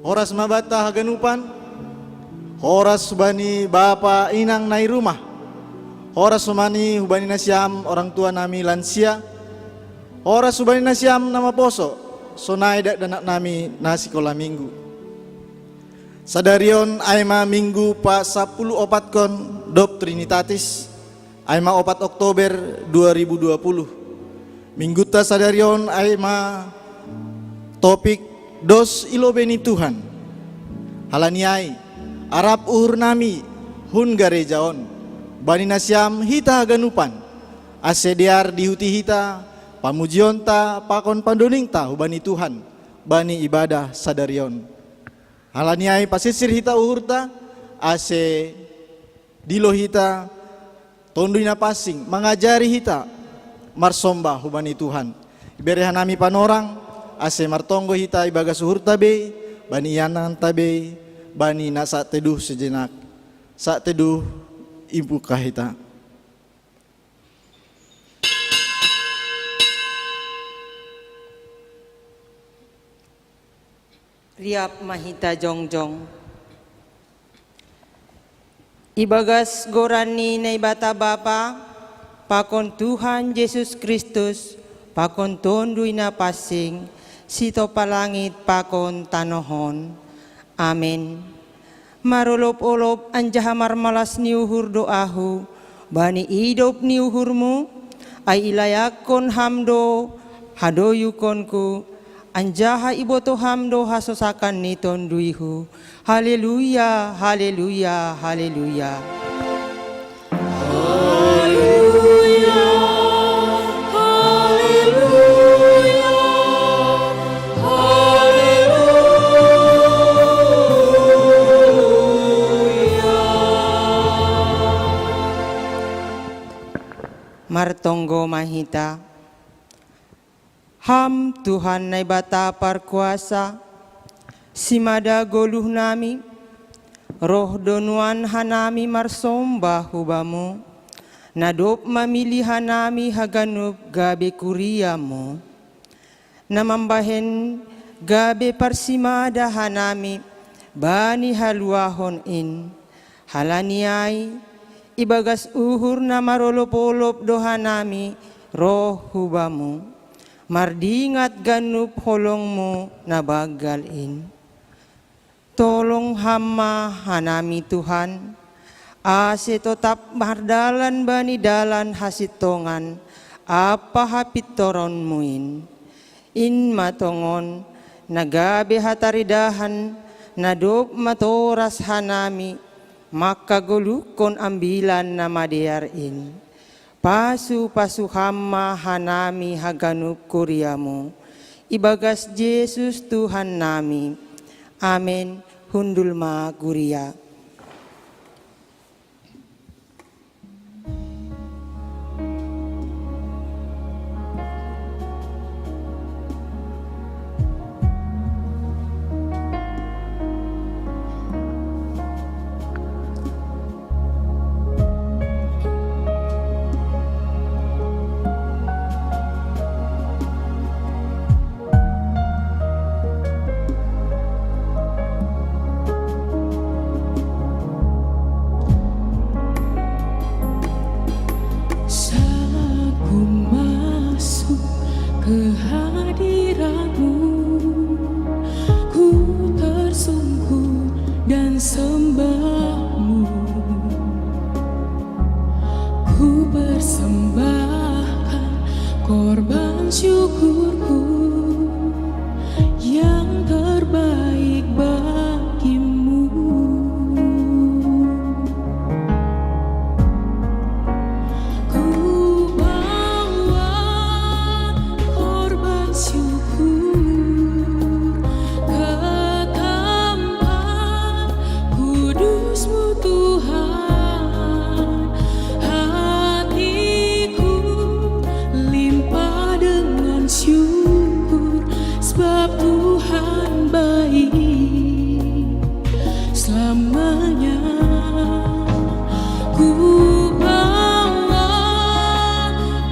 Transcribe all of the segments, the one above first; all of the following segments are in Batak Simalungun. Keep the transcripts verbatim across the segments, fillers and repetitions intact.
Horas ma banta haganupan. Horas hubani bapa inang na i rumah. Horas hubani, hubani nasiam orang tua nami lansia. Horas hubani nasiam na maposo, sonai dakdanak nami na sikola minggu. Sadari on ai ma minggu pasampulu opatkon dob Trinitatis, ai ma opat Oktober dua ribu dua puluh. Minggunta sadari on ai ma topik dos i lobei ni Tuhan. Halani ai, arap uhur nami hun gareja on, bani nasiam hita haganupan, ase dear dihuti hita pamujionta pakon pandoningta hubani Tuhan bani ibadah sadari on. Halani ai pasirsir hita uhurta, ase dilo hita Tonduy Napansing mangajari hita marsomba hubani Tuhan. Ibere hanami panorang, ase martonggo hita ibagas uhurta bei, bani iananta bei, bani na saat teduh sejenak. Saat teduh, impukkah hita. Riap ma hita jongjong. Ibagas goran ni Naibata Bapa, pakon Tuhan Jesus Kristus, pakon Tonduy Napansing, sitompa langit pakon tanoh on. Amen. Marolop-olop anjaha marmalas ni uhur do ahu, bani idop ni uhurmu, ai ilayakkon ham do hadoyukonku, anjaha iboto ham do hasosakan ni tonduyhu. Haleluya, haleluya, haleluya. Haleluya, haleluya, haleluya. Martonggo ma hita. Ham Tuhan Naibata parkuasa, simada goluh nami, roh do nuan hanami marsomba hu Bamu, na dob mamilih hanami haganup gabe kuriamu, na mambahen gabe parsimada hanami bani haluahon in. Halani ai, ibagas uhur na marolop-olop do hanami roh hu Bamu, mardingat ganup holongmu na banggal in. Tolong ham ma hanami Tuhan, ase totap mardalan bani dalan hasintongan ampa hapintoronmu in. In ma tongon na gabe hataridahan na dob matoras hanami mangkagoluhkon ambilan na madear in. Pasu-pasu ham ma hanami haganup kuriamu, ibagas Jesus Tuhan nami. Amen. Hundul ma kuria. Saat ku masuk ke hadiratmu, ku tersungkur dan sembahmu. Ku persembahkan korban syukurku yang terbaik bagimu. Ku bawa korban syukur ke tempat kudus-Mu, Tuhan. Hatiku limpah dengan syukur, sebab Tuhan baik selamanya. Ku bawa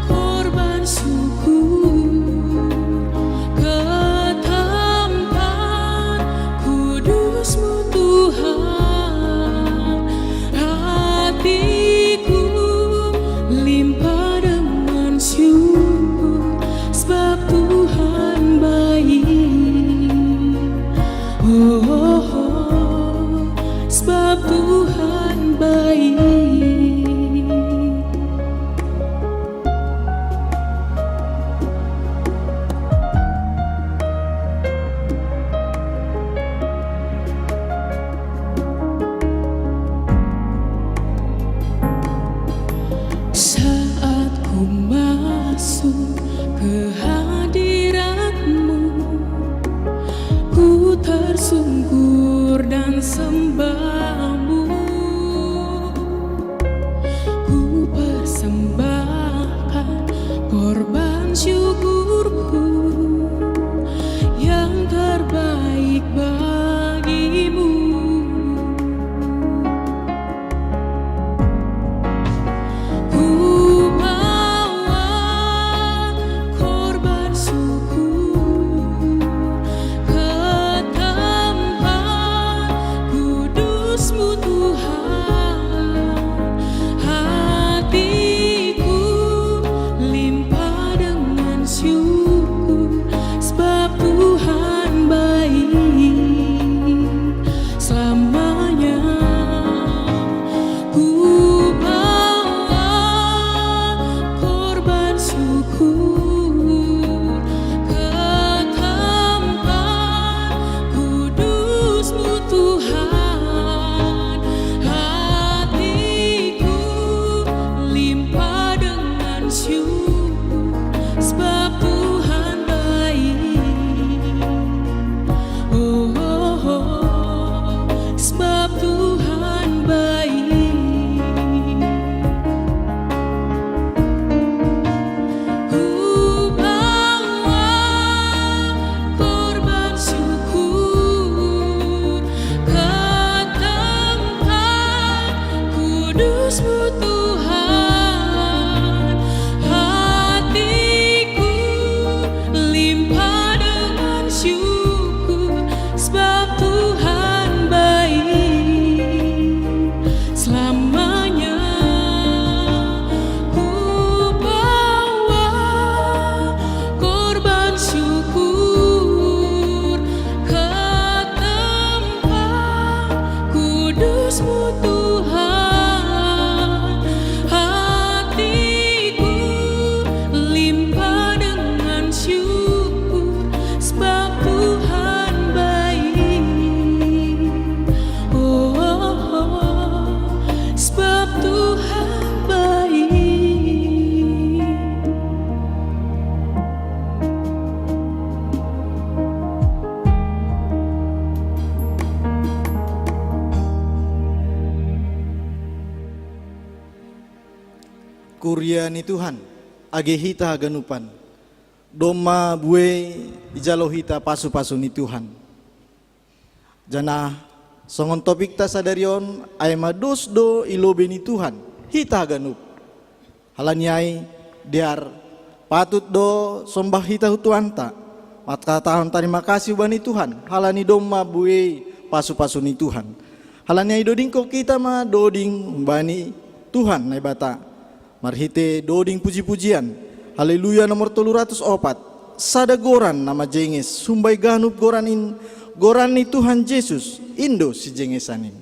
korban syukur ke tempat kudus Kehadiratmu, ku tersungkur dan sembahmu. Ku persembahkan korban syukurku yang terbaik bagimu. Ku bawa korban syukur ke tempat kudus-Mu, Tuhan. Hatiku limpah dengan syukur, sebab Tuhan baik selamanya. Ku bawa korban syukur ke tempat kudus-Mu, Tuhan. Hatiku limpah dengan syukur, sebab Tuhan baik. Oh, oh, oh, sebab Tuhan baik. Ku bawa korban syukur ke tempat kudus-Mu, Tuhan. Hatiku limpah dengan syukur, sebab Tuhan baik selamanya. Ku bawa korban syukur ke tempat kudus-Mu, Tuhan. Hatiku limpah dengan syukur, sebab Tuhan baik. Oh, oh, oh, sebab Tuhan baik. Kuria ni Tuhan, age hita haganupan. Domma bue ijalo hita pasu-pasu ni Tuhan. Janah songon topikta sadari on, ai ma dos do i lobei ni Tuhan hita haganup. Halani ai, dear, patut do sombah hita hu Tuhanta, mangkatahon tarima kasih hubani Tuhan, halani domma buei pasu-pasu ni Tuhan. Halani ai dodingkon hita ma doding hubani Tuhan Naibata marhite doding puji-pujian. Haleluya nomor tolu ratus opat. Sada goran na majenges, humbani ganup goran in, goran ni Tuhan Jesus, in do sijengesan in.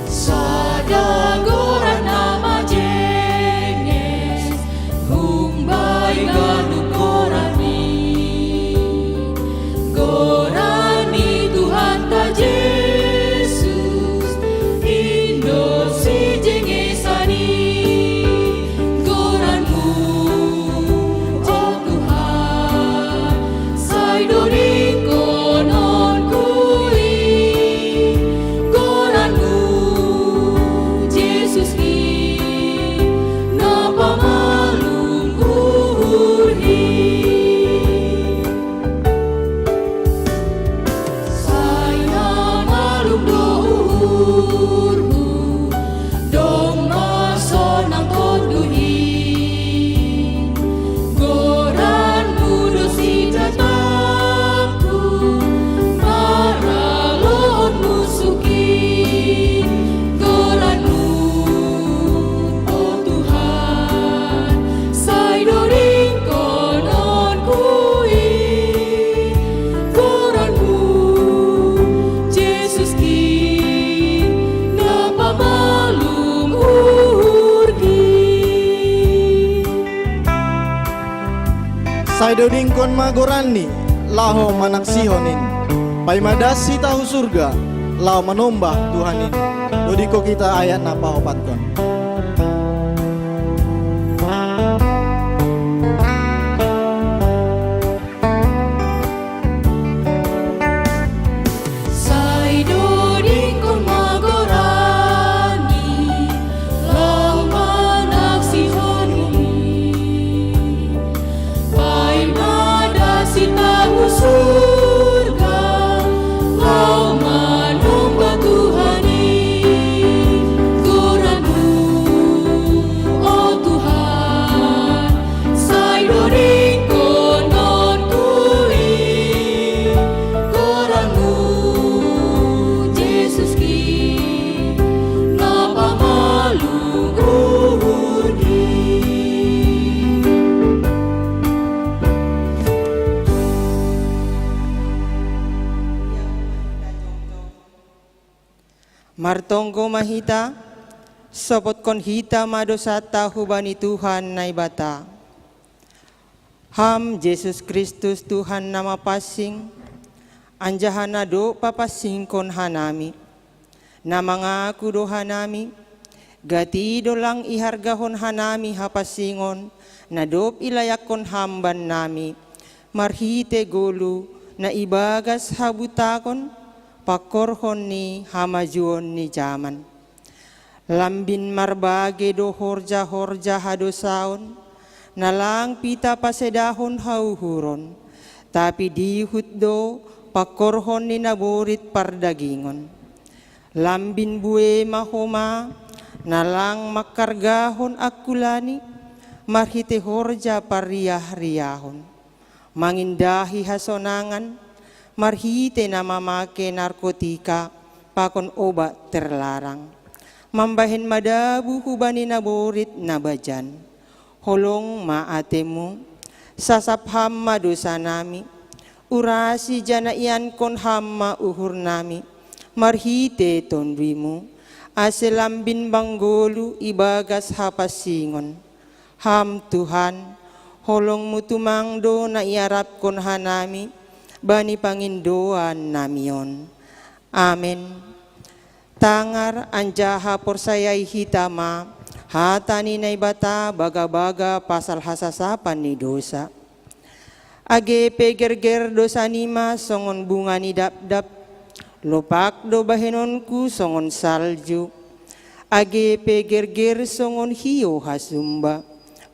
Sada goran na majenges, humbani ganup goran i. Goran ni Tuhanta Jesus, Sai dodingkon ma goranNi, laho manaksihon in. Paima das hita hu surga, laho manombah Tuhan in. Dodingkon hita ayat na paopatkon. Sai dodingkon ma goranNi, laho manaksihon in. Paima das hita hu surga, laho manombah Tuhan in. GoranMu, o Tuhan, sai dodingkon on hu i. GoranMu, Jesus Kristus, na pamalum uhurni. Martonggo ma hita, sopotkon hita ma dosanta hubani Tuhan Naibata. Ham Jesus Kristus, Tuhan na mapansing, anjaha na dob papansingkon hanami, na mangaku do hanami, gati do lang ihargahon hanami hapansingon na dob ilayakkon Ham bannami, marhitei goluh na ibagas habutagon, pangkorhon ni hamajuon ni jaman. Lambin marbage do horja-horja hadousaon, na lang pitah pasedahon hauhuron, tapi dihut do pangkorhon ni naborit pardagingon. Lambin buei ma homa, na lang mangkargahon angkulani, marhitei horja parriah-riahon. Mangindahi hasonangan, marhitei na mamake narkotika pakon obat terlarang. Mambahen madabu hubani naborit na bajan. Holong ma ateMu, sasap Ham ma dousanami, urasi janah iankon Ham ma uhurnami, marhitei TonduyMu, ase lambin manggoluh ibagas hapansingon. Ham Tuhan, holongMu tumang do na iarapkon hanami, bani pangindoan nami on. Amen. Tangar anjaha porsayai hita ma, hata ni Naibata bagabaga pasal hasasapan ni dousa. Age pe gerger dousa nima songon bunga ni dapdap, lopak do bahenonku songon salju. Age pe gerger songon hiou hasumba,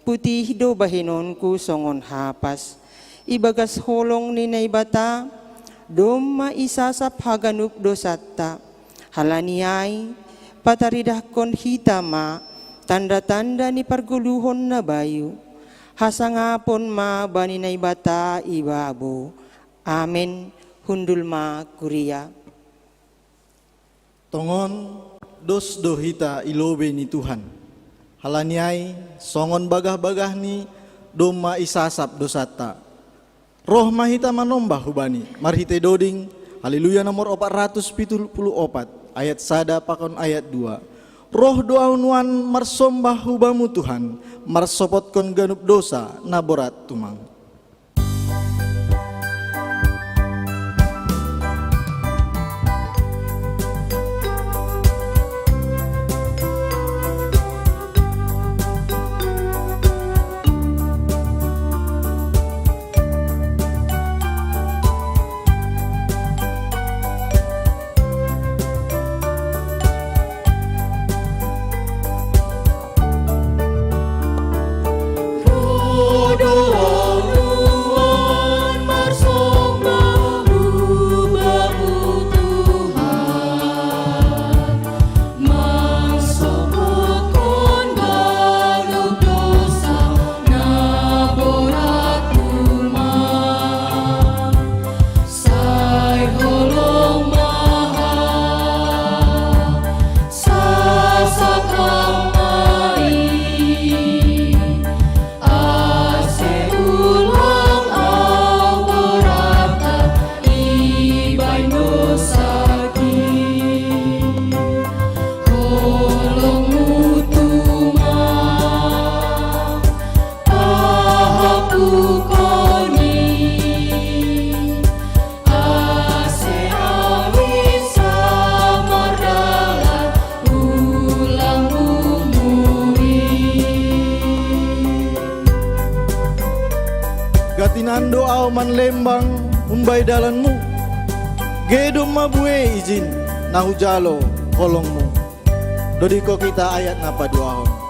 putih do bahenonku songon hapas. Ibagas holong ni Naibata, domma isasap haganup dousanta. Halani ai, pataridahkon hita ma tanda-tanda ni pargoluhon na bayu. Hasangapon ma bani Naibata ibabo. Amen. Hundul ma kuria. Tongon, dos do hita i lobei ni Tuhan. Halani ai, songon bagah-bagahni domma isasap dousanta. Roh ma hita manombah hu Bani, marhitei doding, Haleluya nomor opat ratus pitu puluh opat, ayat sada pakon ayat dua. Roh do ahu nuan marsombah hu Bamu Tuhan, marsopotkon ganup dousa na borat tumang. Inando au manlembang umbai dalanmu, gedom ma buei ijin na hujalo holongmu. Dodiko kita ayat na paduahon.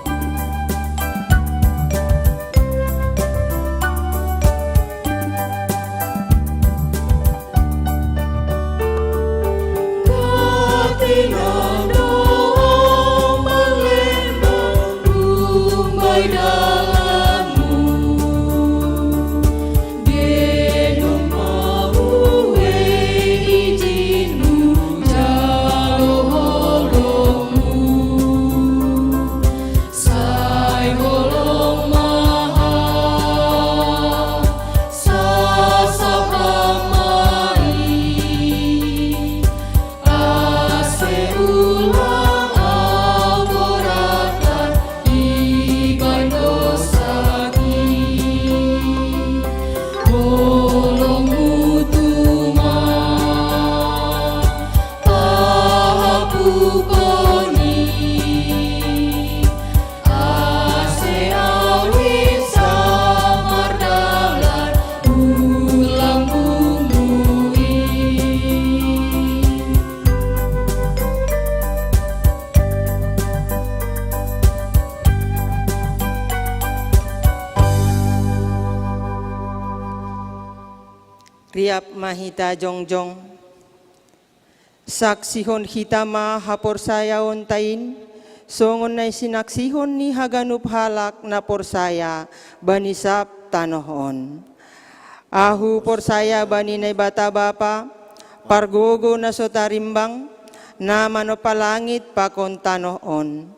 Riap ma hita jongjong. Saksihon hita ma haporsayaonta in, songon na sinaksihon ni haganup halak na porsaya bani sab tanoh on. Ahu porsaya bani Naibata Bapa, pargogo na so tarimbang, na manompa langit pakon tanoh on.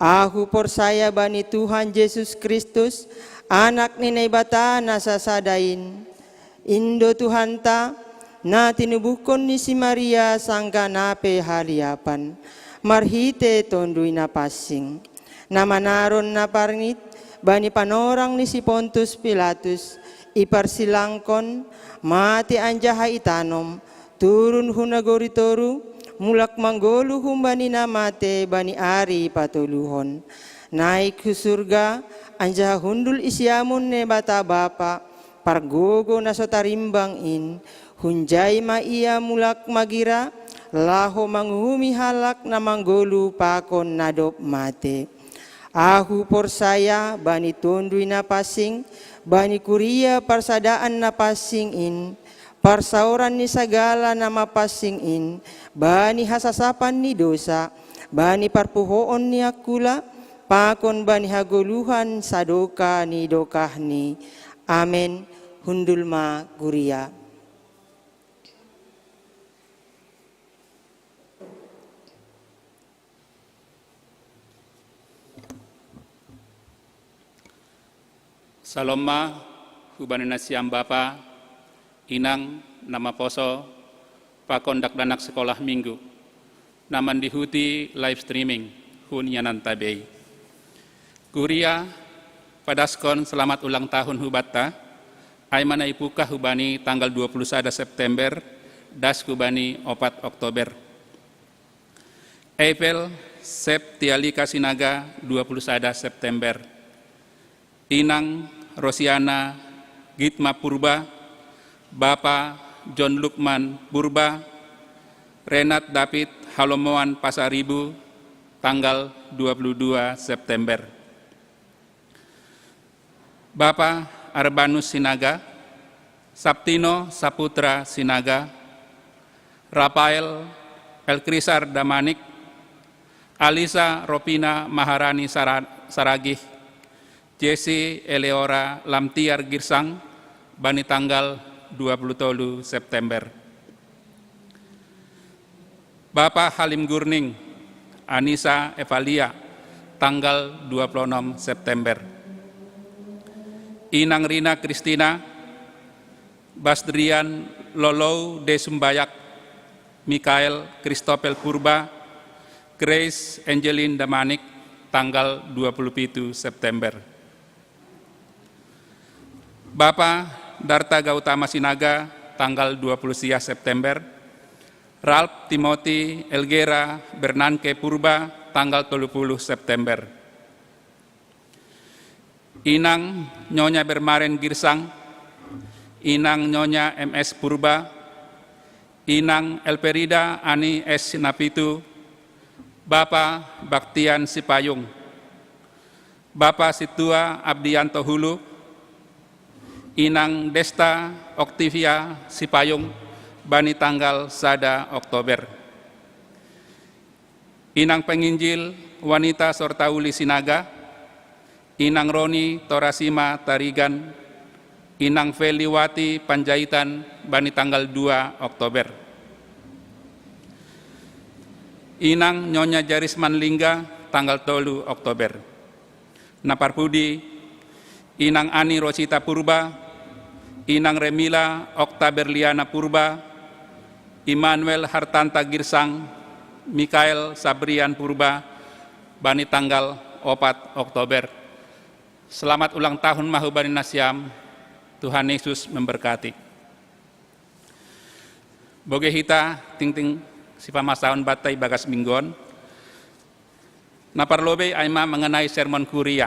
Ahu porsaya bani Tuhan Jesus Kristus, Anak ni Naibata na sasada in, Indo Tuhanta, na tinubuhkon ni si Maria sangka na pe haliapan, marhite Tonduy Napansing, na manaron na parngit bani panorang ni si Pontus Pilatus, iparsilangkon, mate anjaha itanom, turun hu nagori toru, mulak manggoluh humbani na mate bani ari patoluhon. Naik hu surga, anjaha hundul i siamun Naibata Bapa, pargogo na so tarimbang in, hunjai ma ia mulak magira, laho manguhumi halak na manggoluh pakon na dob mate. Ahu porsaya bani Tonduy Napansing, bani kuria parsadaan na pansing in, parsaoran ni sagala na mapansing in, bani hasasapan ni dosa, bani parpuhoon ni angkula, pakon bani hagoluhan sadokah ni dokahni. Amen. Hundul ma kuria. Salom ma hubani nasiam bapa, inang, na maposo, pakon dakdanak sekolah minggu, na mandihuti live streaming hun iananta bei. Kuria, padaskon selamat ulang tahun hubanta, ai ma na ipuka hubani tanggal dua puluh sada September, das hubani opat Oktober. Eipel, Septialika Sinaga, dua puluh sada September. Inang Rosiana Gitma Purba, Bapa John Lukman Purba, Renat David Halomoan Pasaribu, tanggal dua puluh dua September. Bapa Arbanus Sinaga, Saptino Saputra Sinaga, Rafael Elkrisar Damanik, Alisa Ropina Maharani Sara-, Saragih, Jesse Eleora Lamtiar Girsang, bani tanggal dua puluh tolu September. Bapa Halim Gurning, Anissa Evalia, tanggal dua puluh enam September. Inang Rina Kristina, Basdrian Lolou de Sumbayak, Mikael Christopel Purba, Grace Angeline Damanik, tanggal dua puluh pitu September. Bapa Darta Gautama Sinaga, tanggal dua puluh sia September. Ralph Timothy Elgera Bernanke Purba, tanggal tolu puluh September. Inang Nyonya Bermaren Girsang, Inang Nyonya M S Purba, Inang Elperida Ani S Napitu, Bapa Baktian Sipayung, Bapa Situa Abdianto Hulu, Inang Desta Octavia Sipayung, bani tanggal sada Oktober. Inang penginjil Wanita Sortauli Sinaga, Inang Roni Torasima Tarigan, Inang Feliwati Panjaitan, bani tanggal dua Oktober. Inang Nyonya Jarisman Lingga, tanggal tolu Oktober. Na parpudi, Inang Ani Rosita Purba, Inang Remila Okta Berliana Purba, Immanuel Hartanta Girsang, Mikael Sabrian Purba, bani tanggal opat Oktober. Selamat ulang tahun ma hubani nasiam, Tuhan Yesus memberkati. Boge hita tingting sipamasaon banta ibagas minggu on. Na parlobei ai ma mengenai sermon kuria.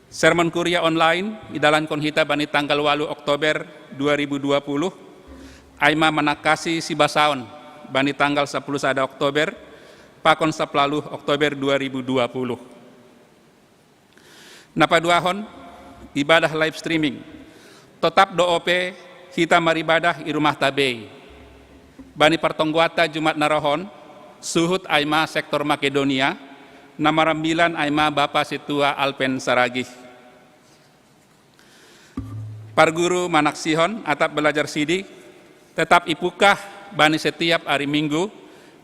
Sermon kuria online idalankon hita bani tanggal walu Oktober dua ribu dua puluh, ai ma manangkasi sibasaon bani tanggal sapuluh sada Oktober, pakon sapuluh Oktober dua ribu dua puluh. Na paduahon, ibadah live streaming. Totap do ope hita maribadah i rumahta bei. Bani partonggoanta Jumat na roh on, suhut ai ma sektor Makedonia, na marambilan ai ma Bapa Situa Alpen Saragih. Parguru manaksihon atap belajar sidi, tetap ipukah bani setiap ari Minggu,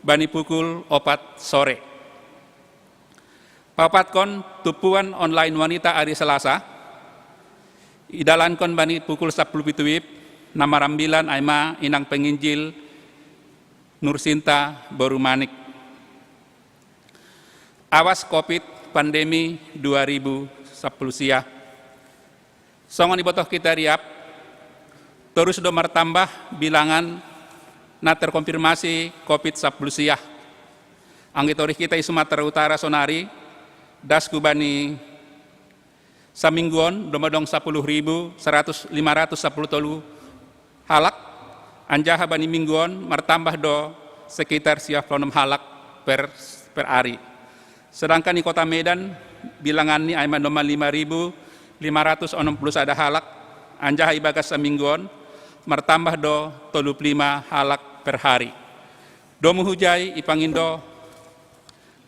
bani pukul opat sore. Paopatkon, tumpuan online wanita ari Selasa, idalankon bani pukul sapuluh pitu wib, na marambilan ai ma Inang Penginjil Nursinta Boru Manik. Awas covid pandemi dua ribu sapuluh sia. Songon ibotoh hita riap, torus do martambah bilangan na terkonfirmasi covid sapuluh sia. Anggi torih hita i Sumatera Utara sonari, das hubani saminggu on, domodong sapuluh ribu seratus, lima ratus sapuluh tolu halak, anjaha bani minggu on martambah do sekitar sia puluh onom halak per, per ari. Sedangkan i kota Medan, bilanganni ai ma domma lima ribu lima ratus onom puluh sada halak, anjaha ibagas saminggu on martambah do tolu puluh lima halak per hari. Domu hujai ipangindo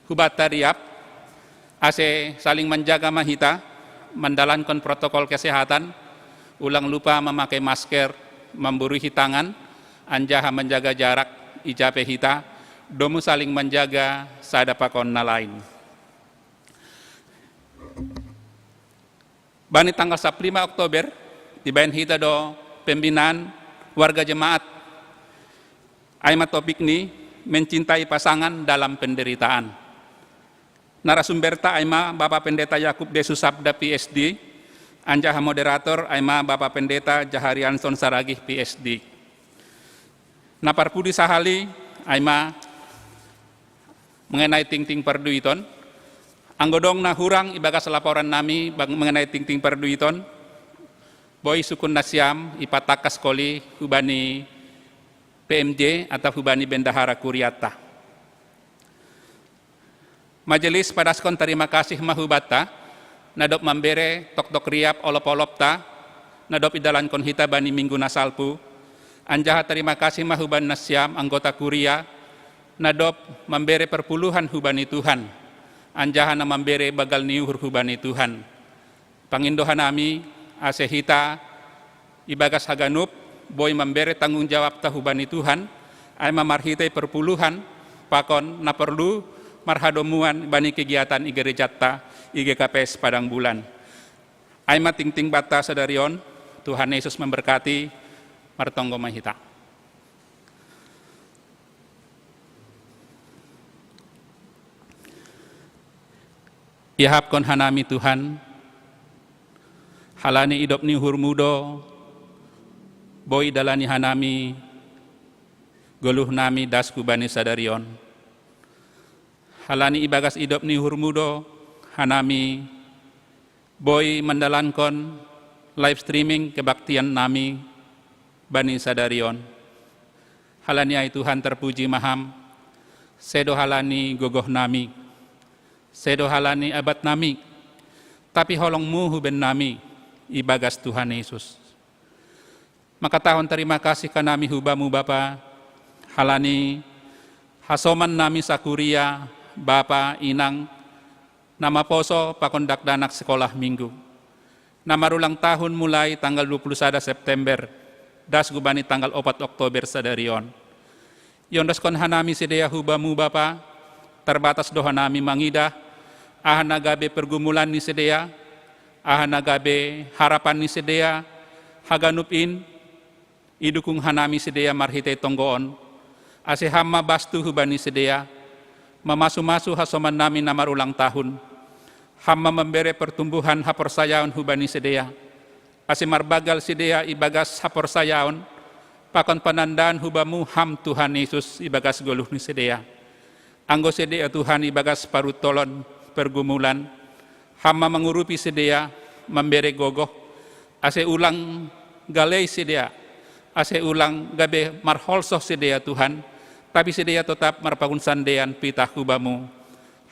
hubanta riap, ase saling manjaga ma hita, mandalankon protokol kesehatan, ulang lupa memakai masker, mamburuhi tangan, anjaha manjaga jarak, ijape hita, domu saling manjaga sada pakon na lain. Bani tanggal sapuluh lima Oktober, dibaen hita do pembinaan warga jemaat. Ai ma topikni, mencintai pasangan dalam penderitaan. Narasumberta ai ma Bapa Pendeta Yakub de Susabda P S D, anjaha moderator ai ma Bapa Pendeta Jaharianson Saragih P S D. Na parpudi sahali ai ma mengenai tingting parduiton. Anggo dong na hurang ibagas laporan nami bag-, mengenai tingting parduiton, boi sukun nasiam ipatangkas holi hubani P M J atau hubani bendahara kuriata. Majelis padaskon tarima kasih ma hubanta, na dob mambere toktok riap olop-olopta, na dob idalankon hita bani minggu na salpu, anjaha tarima kasih ma hubani nasiam anggota kuria, na dob mambere perpuluhan hubani Tuhan, anjaha na mambere bagal ni uhur hubani Tuhan. Pangindo hanami, ase hita ibagas haganup boi mambere tanggung jawabta hubani Tuhan, ai ma marhitei perpuluhan pakon na porlu marhadomuan bani kegiatan i gerejanta i G K P S Padang Bulan. Ai ma tingting banta sadari on, Tuhan Yesus memberkati, martonggo ma hita. Iahapkon hanami Tuhan, halani idop ni uhurmu do, boi idalani hanami, goluh nami das hubani sadari on. Halani ibagas idop ni uhurmu do, hanami, boi mandalankon live streaming kebaktian nami bani sadari on. Halani ai Tuhan terpuji ma Ham, sedo halani gogoh nami, sedo halani abat nami, tapi holong-Mu huben nami ibagas Tuhan Yesus. Maka tahun terima kasih kanami hu Bamu Bapa, halani hasoman nami sakuria, Bapa, Inang, na maposo pakon dakdanak sekolah minggu, na marulang tahun mulai tanggal dua puluh sada September, das hu bani tanggal opat Oktober sadari on. Iondoskon hanami sidea hu Bamu Bapa, terbatas do hanami mangidah, aha na gabe pergumulan ni sidea, aha na gabe harapan ni sidea, haganup in, idukung hanami sidea marhitei tonggo on, ase Ham ma bastu hu bani sidea, mamasu-masu hasoman nami na marulang tahun, Ham ma mambere pertumbuhan haporsayaon hu bani sidea, ase marbagal sidea ibagas haporsayaon, pakon panandaan hu Bamu Ham Tuhan Yesus ibagas goluh ni sidea. Anggo sidea Tuhan ibagas parutolon pergumulan, Ham ma mangurupi sidea, mambere gogoh, ase ulang galei sidea, ase ulang gabe marholsoh sidea Tuhan, tapi sidea totap marpangunsandean pitah hu Bamu,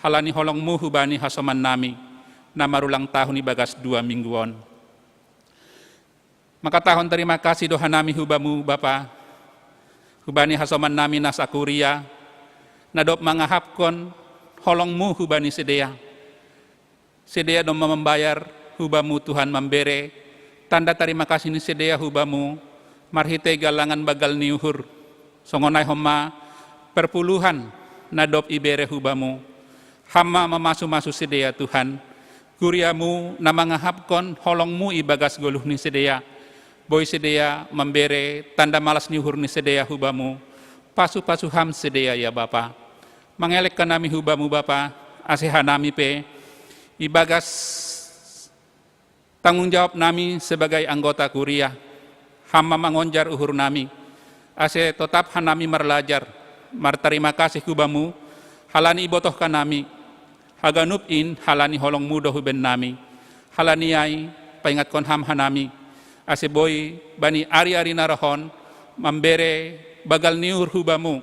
halani holong-Mu hu bani hasoman nami, na marulang tahun ibagas dua minggu on. Maka tahun terima kasih do hanami hu Bamu Bapa, hu bani hasoman nami na sakuria, na dob mangahapkon holong-Mu hu bani sidea. Sidea domma mambayar hu Bamu Tuhan, mambere tanda tarima kasih ni sidea hu Bamu, marhitei galangan bagal ni uhur, songon ai homa perpuluhan na dob ibere hu Bamu. Ham ma mamasu-masu sidea Tuhan, kuria-Mu na mangahapkon holong-Mu ibagas goluh ni sidea, boi sidea mambere tanda malas ni uhur ni sidea hu Bamu, pasu-pasu Ham sidea ya Bapa. Mangelek hanami hu Bamu Bapa, ase hanami pe, ibagas tanggung jawab nami sebagai anggota kuria, Ham ma mangonjar uhur nami, ase totap hanami marlajar, martarima kasih hu Bamu, halani ibotoh hanami, haganup in halani holong-Mu do huben nami, halani ai paingatkon Ham hanami, ase boi bani ari-ari na roh on, mambere bagal ni uhur hu Bamu,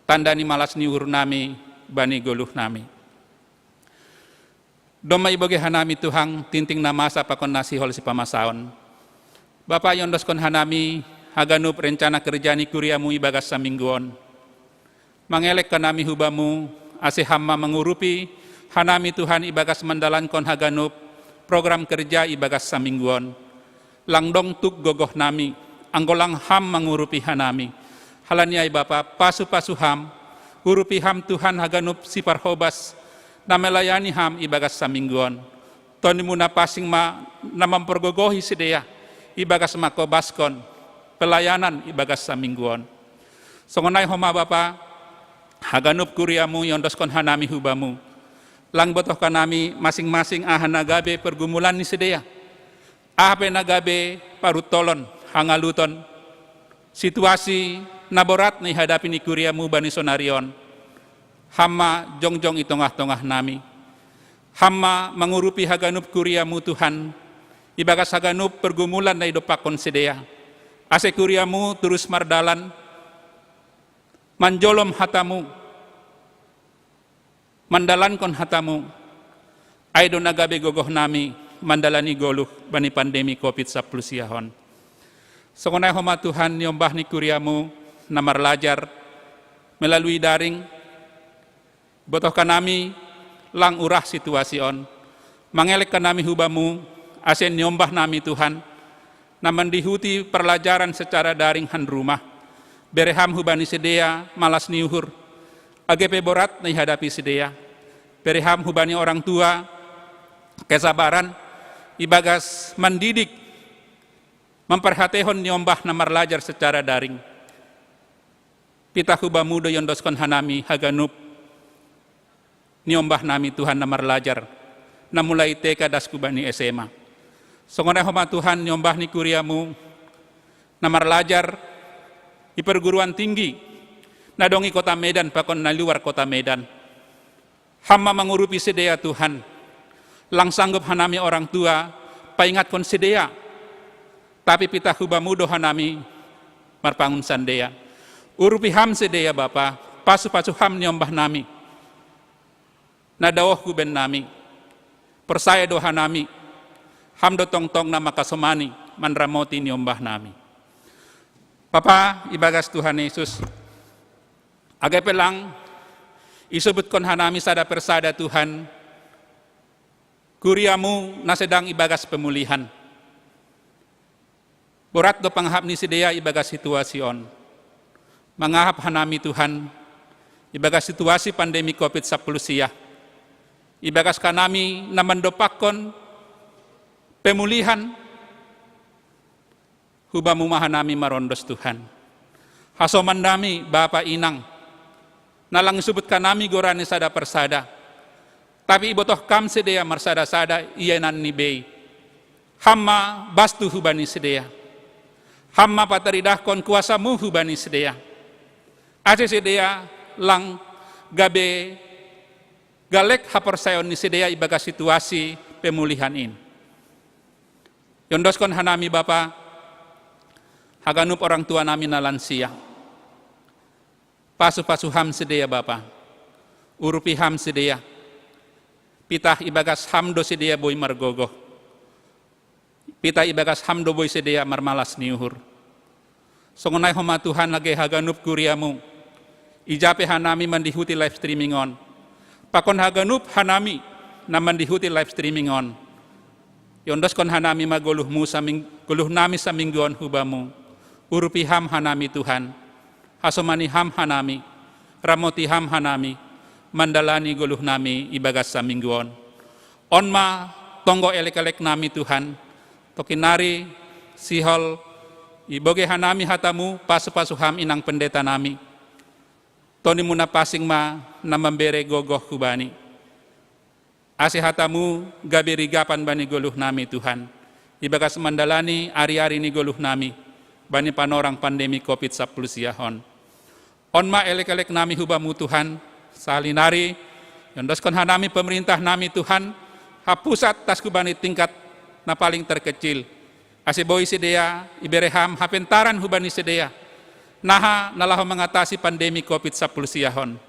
tanda ni malas ni uhur nami bani goluh nami. Domma ibogei hanami Tuhan, tingting na masa pakon na sihol sipamasaon. Bapa, iondoskon hanami haganup rencana kerja ni kuria-Mu ibagas saminggu on. Mangelek hanami hu Bamu, ase Ham ma mangurupi hanami Tuhan ibagas mandalankon haganup program kerja ibagas saminggu on. Lang dong tuk gogoh nami, anggo lang Ham mangurupi hanami. Halani ai Bapa, pasu-pasu Ham, urupi Ham Tuhan haganup siparhobas, na melayani Ham ibagas saminggu on. Tondi-Mu na pansing ma na mampargogohi sidea, ibagas mangkobaskon pelayanan ibagas saminggu on. Songon ai homa Bapa, haganup kuria-Mu iondoskon hanami hu Bamu. Lang botoh hanami masing-masing aha na gabe pergumulan ni sidea. Aha pe na gabe parutolon, hangaluton, situasi na borat na ihadapi ni kuria-Mu bani sonari on, Ham ma jongjong i tongah-tongah nami. Ham ma mangurupi haganup kuria-Mu Tuhan, ibagas haganup pergumulan na idompakkon sidea. Ase kuria-Mu torus mardalan, manjolom hata-Mu, mandalankon hata-Mu, ai do na gabe gogoh nami mandalani goluh bani pandemi covid sampulu sia on. Songon ai homa Tuhan niombah ni kuria-Mu na marlajar melalui daring, botoh hanami lang urah situasi on. Mangelek hanami hu Bamu, ase niombah nami Tuhan, na mandihuti parlajaran secara daring han rumah. Bere Ham hubani sidea malas ni uhur, age pe borat na ihadapi sidea. Bere Ham hubani orang tua kesabaran ibagas mandidik, mamparhateihon niombah na marlajar secara daring. Pitah hu Bamu do iondoskon hanami haganup niombah nami Tuhan na marlajar, na mulai T K das hu bani S M A. Songon ai homa Tuhan niombah ni kuria-Mu na marlajar i perguruan tinggi, na adong i kota Medan pakon na luar kota Medan. Ham ma mangurupi sidea Tuhan. Lang sanggup hanami orang tua paingatkon sidea, tapi pitah hu Bamu do hanami marpangunsandea. Urupi Ham sidea Bapa, pasu-pasu Ham niombah nami. Na daoh hu bennami, porsaya do hanami, Ham do tongtong na makasomani manramoti niombah nami. Bapa, ibagas Tuhan Yesus, age pe lang isubutkon hanami sada persada Tuhan, kuria-Mu na sedang ibagas pemulihan. Borat do pangahap ni sidea ibagas situasi on. Mangahap hanami Tuhan, ibagas situasi pandemi covid sampulu sia, ibagas hanami na mandopakkon pemulihan, hu Bamu ma hanami marondos Tuhan. Hasoman nami Bapa Inang, na lang isubut hanami goran ni sada persada, tapi ibotoh Kam sidea marsada-sada ianan ni bei. Ham ma bastu hu bani sidea. Ham ma pataridahkon kuasa-Mu hu bani sidea, ase sidea lang gabe galek haporsayaon ni sidea ibagas situasi pemulihan in. Iondoskon hanami Bapa haganup orang tua nami na lansia. Pasu-pasu Ham sidea Bapa, urupi Ham sidea. Pitah ibagas Ham do sidea boi margogoh. Pitah ibagas Ham do boi sidea marmalas ni uhur. Songon ai homa Tuhan, age haganup kuria-Mu ija pe hanami mandihuti live streaming on, pakon haganup hanami na mandihuti live streaming on, iondoskon hanami ma goluh-Mu saming-, goluh nami saminggu on hu Bamu. Urupi Ham hanami Tuhan, hasomani Ham hanami, ramoti Ham hanami, mandalani goluh nami ibagas saminggu on. On ma tonggo elek-elek nami Tuhan, tokinari sihol ibogei hanami hata-Mu, pasu-pasu Ham Inang Pendeta nami. Toni-Mu na pansing ma na mambere gogoh hu bani, ase hata-Mu gabe rigapan bani goluh nami Tuhan, ibagas mandalani ari-ari ni goluh nami bani panorang pandemi covid sampulu sia on. On ma elek-elek nami hu Bamu Tuhan, sahali nari iondoskon hanami pemerintah nami Tuhan, hapusat tah hu bani tingkat na paling terkecil, ase boi sidea ibere Ham hapentaran hu bani sidea, naha na laho mangatasi pandemi covid sampulu sia on.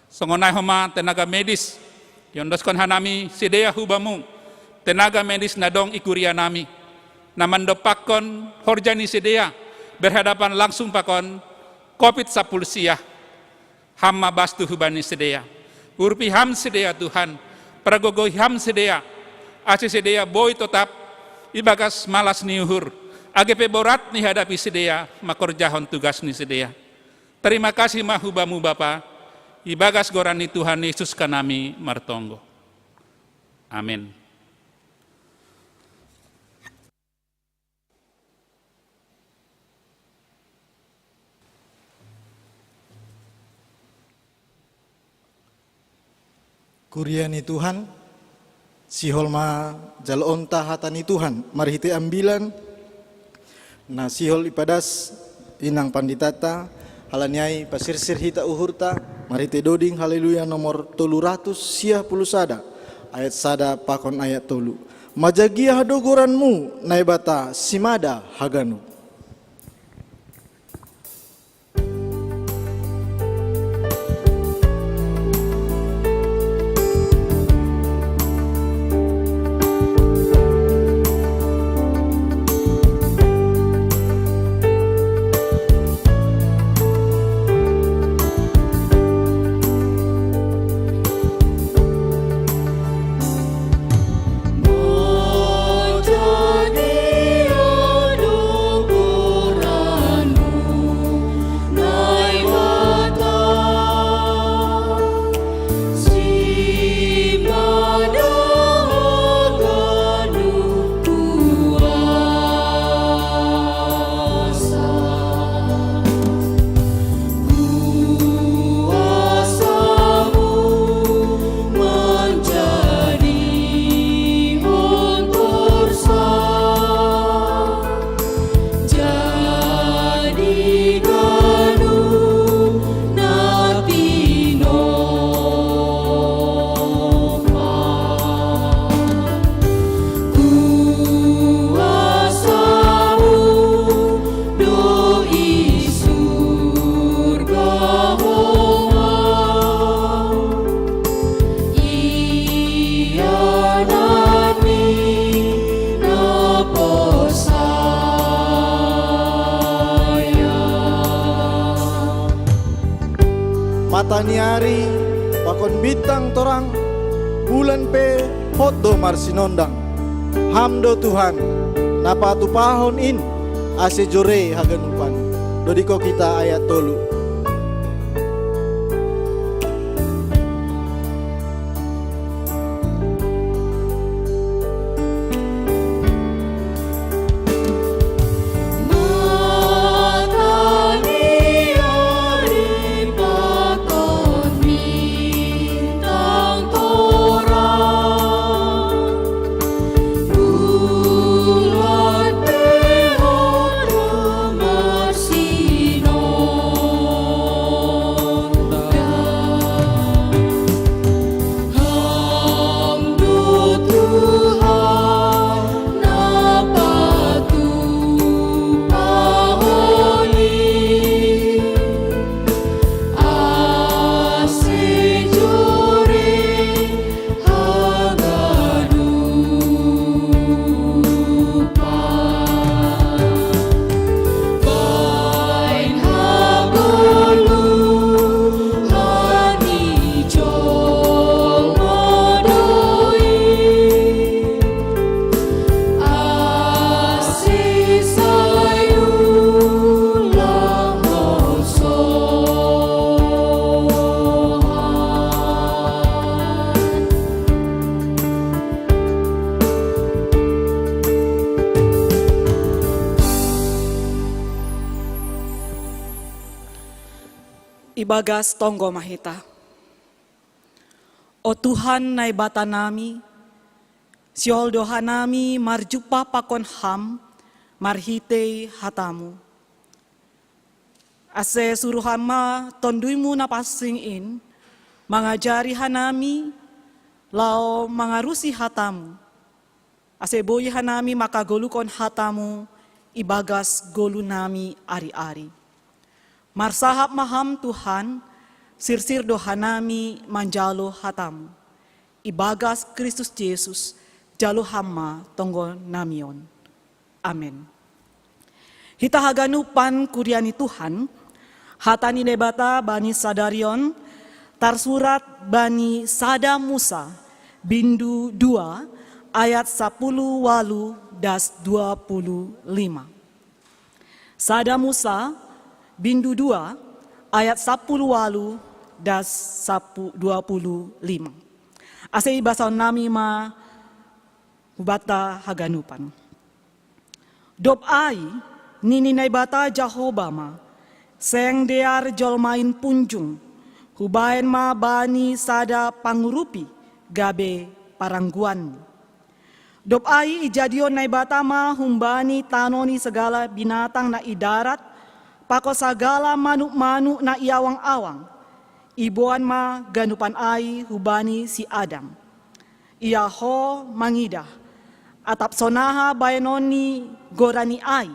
Songon ai homa tenaga medis, iondoskon hanami sidea hu Bamu, tenaga medis na dong i kuria nami, na mandopakkon horja ni sidea berhadapan langsung pakon covid sampulu sia. Ham ma bastu hu bani sidea. Urupi Ham sidea Tuhan, pargogohi Ham sidea, ase sidea boi totap ibagas malas ni uhur, age pe borat ni hadapi sidea mangkorjahon tugas ni sidea. Terima kasih ma hu Bamu Bapa, ibagas goran ni Tuhan Yesus hanami martonggo. Amin. Kuria ni Tuhan, sihol ma jaloonta hata ni Tuhan marhitei ambilan na sihol ipadas inang panditata. Halani ai pasirsir hita uhurta marhitei doding Haleluya nomor tolu ratus sia pulu sada, ayat sada pakon ayat tolu. Majagiah do goran-Mu, Naibata, simada haganup. Mataniari pakon bintang torang, bulan pe hot do marsinondang. Ham do Tuhan, na patupahon in, ase jore haganupan. Dodiko kita ayat tolu. Ibagas tonggo ma hita. O Tuhan Naibata nami, sihol do hanami marjumpa pakon Ham marhitei hataMu. Ase suruhon ma TonduyMu na pansing in mangajari hanami laho mangarusi hataMu, ase boi hanami manghagoluhon hataMu ibagas golu nami ari-ari. Marsahap ma Ham Tuhan, sirsir do hanami manjalo hataMu. Ibagas Kristus Jesus, jalo Ham ma tonggo nami on. Amen. Hita haganupan kuria ni Tuhan, hata ni Naibata bani sadari on tarsurat bani sada Musa, bindu dua, ayat sapuluh walu das dua puluh lima. Sada Musa, bindu dua, ayat sapuluh walu das sapu-, dua puluh lima. Ase ibasahon nami ma hubanta haganupan. Dob ai, nini Naibata Jahowa ma, seng dear jolma in punjung, hubahen ma bani sada pangurupi gabe parangguanni. Dob ai ijadion Naibata ma humbani tano ni sagala binatang na i darat, pakon sagala manuk-manuk na i awang-awang. Iboan ma ganupan ai hubani si Adam. Ia ho mangidah, atap sonaha baenon ni goran ni ai,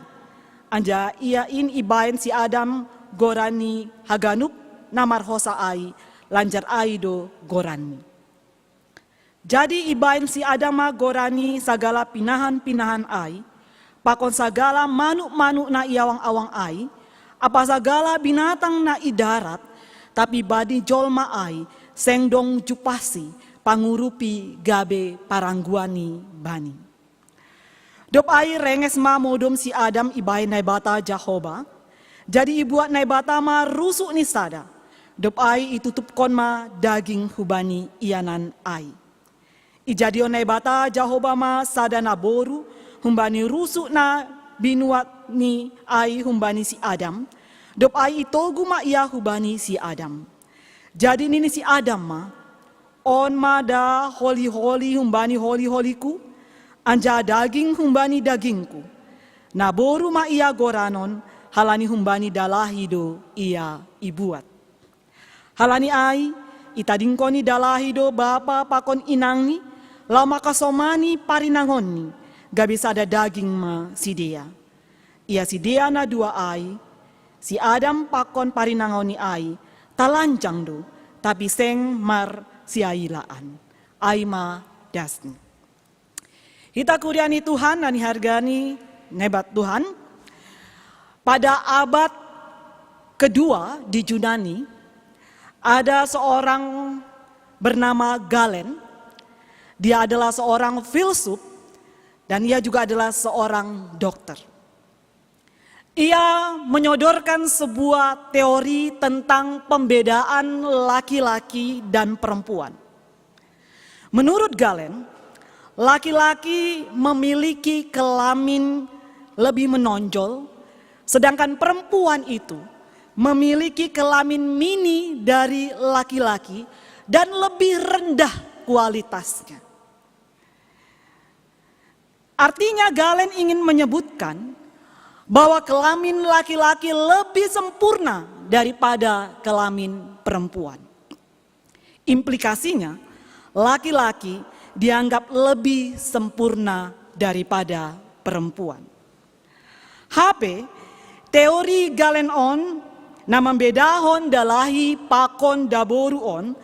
anjaha ia in ibaen si Adam goran ni haganup na marhosa ai, lanjar ai do goranni. Jadi ibaen si Adam ma goran ni sagala pinahan-pinahan ai, pakon sagala manuk-manuk na i awang-awang ai, ampa sagala binatang na i darat, tapi bani jolma ai seng dong jumpahsi pangurupi gabe parangguanni bani. Dob ai renges ma modom si Adam ibahen Naibata Jahowa, jadi ibuat Naibata ma rusuk ni sada, dob ai itutupkon ma daging hubani ianan ai. Ijadion Naibata Jahowa ma sada naboru humbani rusuk na binuatni ai humbani si Adam, dob ai itogu ma ia hubani si Adam. Jadi nini si Adam ma, on ma da holi-holi humbani holi-holiku, anjaha daging humbani dagingku. Naboru ma ia goranon, halani humbani dalahi do ia ibuat. Halani ai, itadingkon ni dalahi do bapa pakon inangni, laho mangkasomani parinangonni, gabe sada daging ma sidea. Ia sidea na dua ai, si Adam pakon parinangonni ai, talanjang do, tapi seng marsiailaan. Ai ma dasni. Hita kuria ni Tuhan, na nihargani Naibata Tuhan, pada abad kedua di Junani, Ada seorang bernama Galen. Dia adalah seorang filsuf dan ia juga adalah seorang dokter. Ia menyodorkan sebuah teori tentang pembedaan laki-laki dan perempuan. Menurut Galen, laki-laki memiliki kelamin lebih menonjol, sedangkan perempuan itu memiliki kelamin mini dari laki-laki dan lebih rendah kualitasnya. Artinya, Galen ingin menyebutkan bahwa kelamin laki-laki lebih sempurna daripada kelamin perempuan. Implikasinya, laki-laki dianggap lebih sempurna daripada perempuan. Hape, teori Galen on na mambedahon dalahi pakon daboru on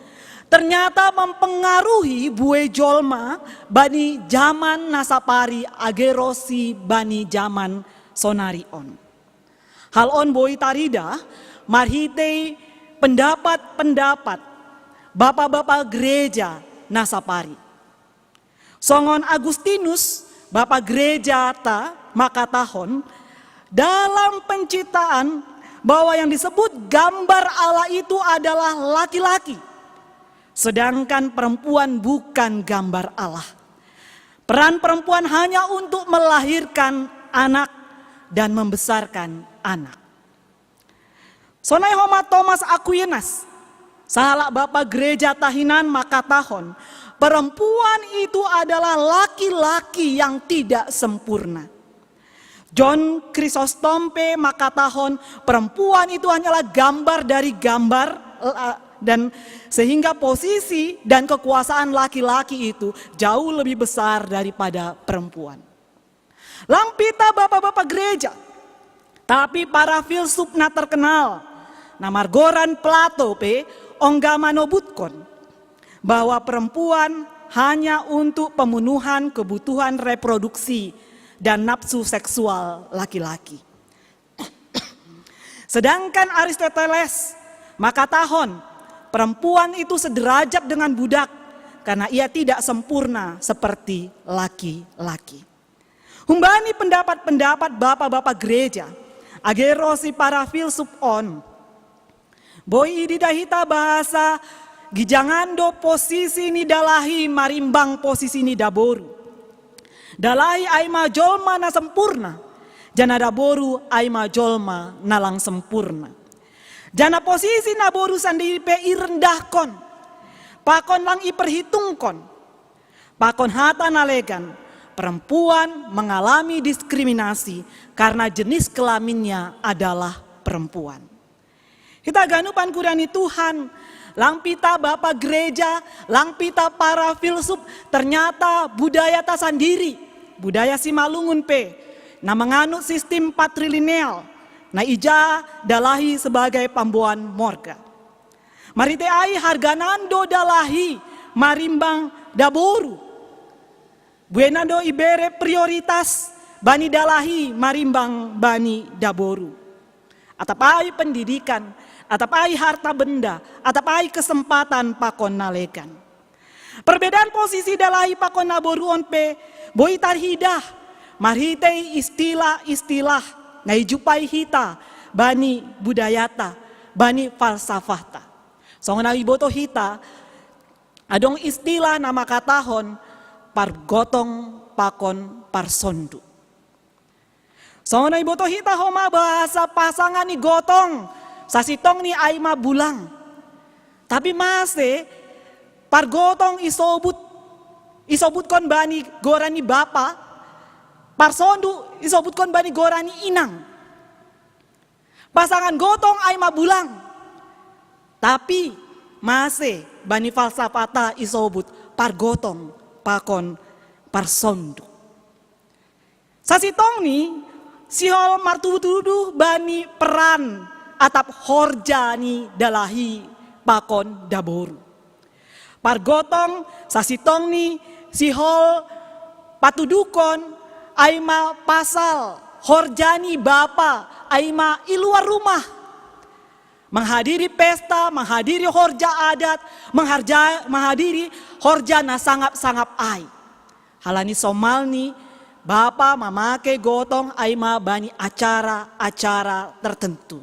ternyata mempengaruhi bue jolma bani jaman na sapari age ro si bani jaman sonari on. Hal on boi tarida marhitei pendapat-pendapat bapa-bapa gereja na sapari. Songon Agustinus, bapa gereja ta, mangkatahon, dalam penciptaan, bahwa yang disebut gambar Allah itu adalah laki-laki, sedangkan perempuan bukan gambar Allah. Peran perempuan hanya untuk melahirkan anak dan membesarkan anak. Sonai homa Thomas Aquinas, sahalak bapa gereja ta hinan, mangkatahon, perempuan itu adalah laki-laki yang tidak sempurna. John Chrysostom pe mangkatahon, perempuan itu hanyalah gambar dari gambar, eh, dan sehingga posisi dan kekuasaan laki-laki itu jauh lebih besar daripada perempuan. Lang pita bapa-bapa gereja, tapi para filsuf na terkenal, na margoran Plato pe, ongga manobutkon bahwa perempuan hanya untuk pemenuhan kebutuhan reproduksi dan nafsu seksual laki-laki. Sedangkan Aristoteles mangkatahon, perempuan itu sederajat dengan budak karena ia tidak sempurna seperti laki-laki. Humbani pendapat-pendapat bapa-bapa gereja, age ro si para filsuf on, boi ididah hita bahasa gijangan do posisi ni dalahi marimbang posisi ni daboru. Dalahi ai ma jolma na sempurna, janah daboru ai ma jolma na lang sempurna. Janah posisi naboru sandiri pe irendahkon, pakon lang iperhitungkon. Pakon hata na legan, perempuan mengalami diskriminasi karena jenis kelaminnya adalah perempuan. Hita ganupan kuda ni Tuhan, lang pita bapa gereja, lang pita para filsuf, ternyata budaya ta sandiri, budaya Simalungun pe, na manganut sistim patrilineal, na ija dalahi sebagai pamboan morga. Marhitei ai harganan do dalahi marimbang daboru. Buenan do ibere prioritas bani dalahi marimbang bani daboru. Atap ai pendidikan, atap ai harta benda, atap ai kesempatan pakon na legan. Perbedaan posisi dalahi pakon naboru on pe boi tarhidah marhitei istilah-istilah na ijumpai hita bani budayata, bani falsafahta. Songon na iboto hita, adong istilah na mangkatahon pargotong pakon parsonduk. Songon na iboto hita homa bahasa pasangan ni gotong, sasintongni ai ma bulang. Tapi mase pargotong isobut, isobutkon bani goran ni bapa, parsonduk isobutkon bani goran ni inang. Pasangan gotong ai ma bulang. Tapi mase bani falsafahta isobut pargotong pakon parsonduk. Sasintongni sihol martuduh-tuduh bani peran atap horja ni dalahi pakon daboru. Pargotong sasintongni sihol patuduhkon ai ma pasal horja ni bapa ai ma i luar rumah. Menghadiri pesta, menghadiri horja adat, mengharja, menghadiri horja na sangap-sangap ai. Halani somalni, bapa mamake gotong ai ma bani acara-acara tertentu.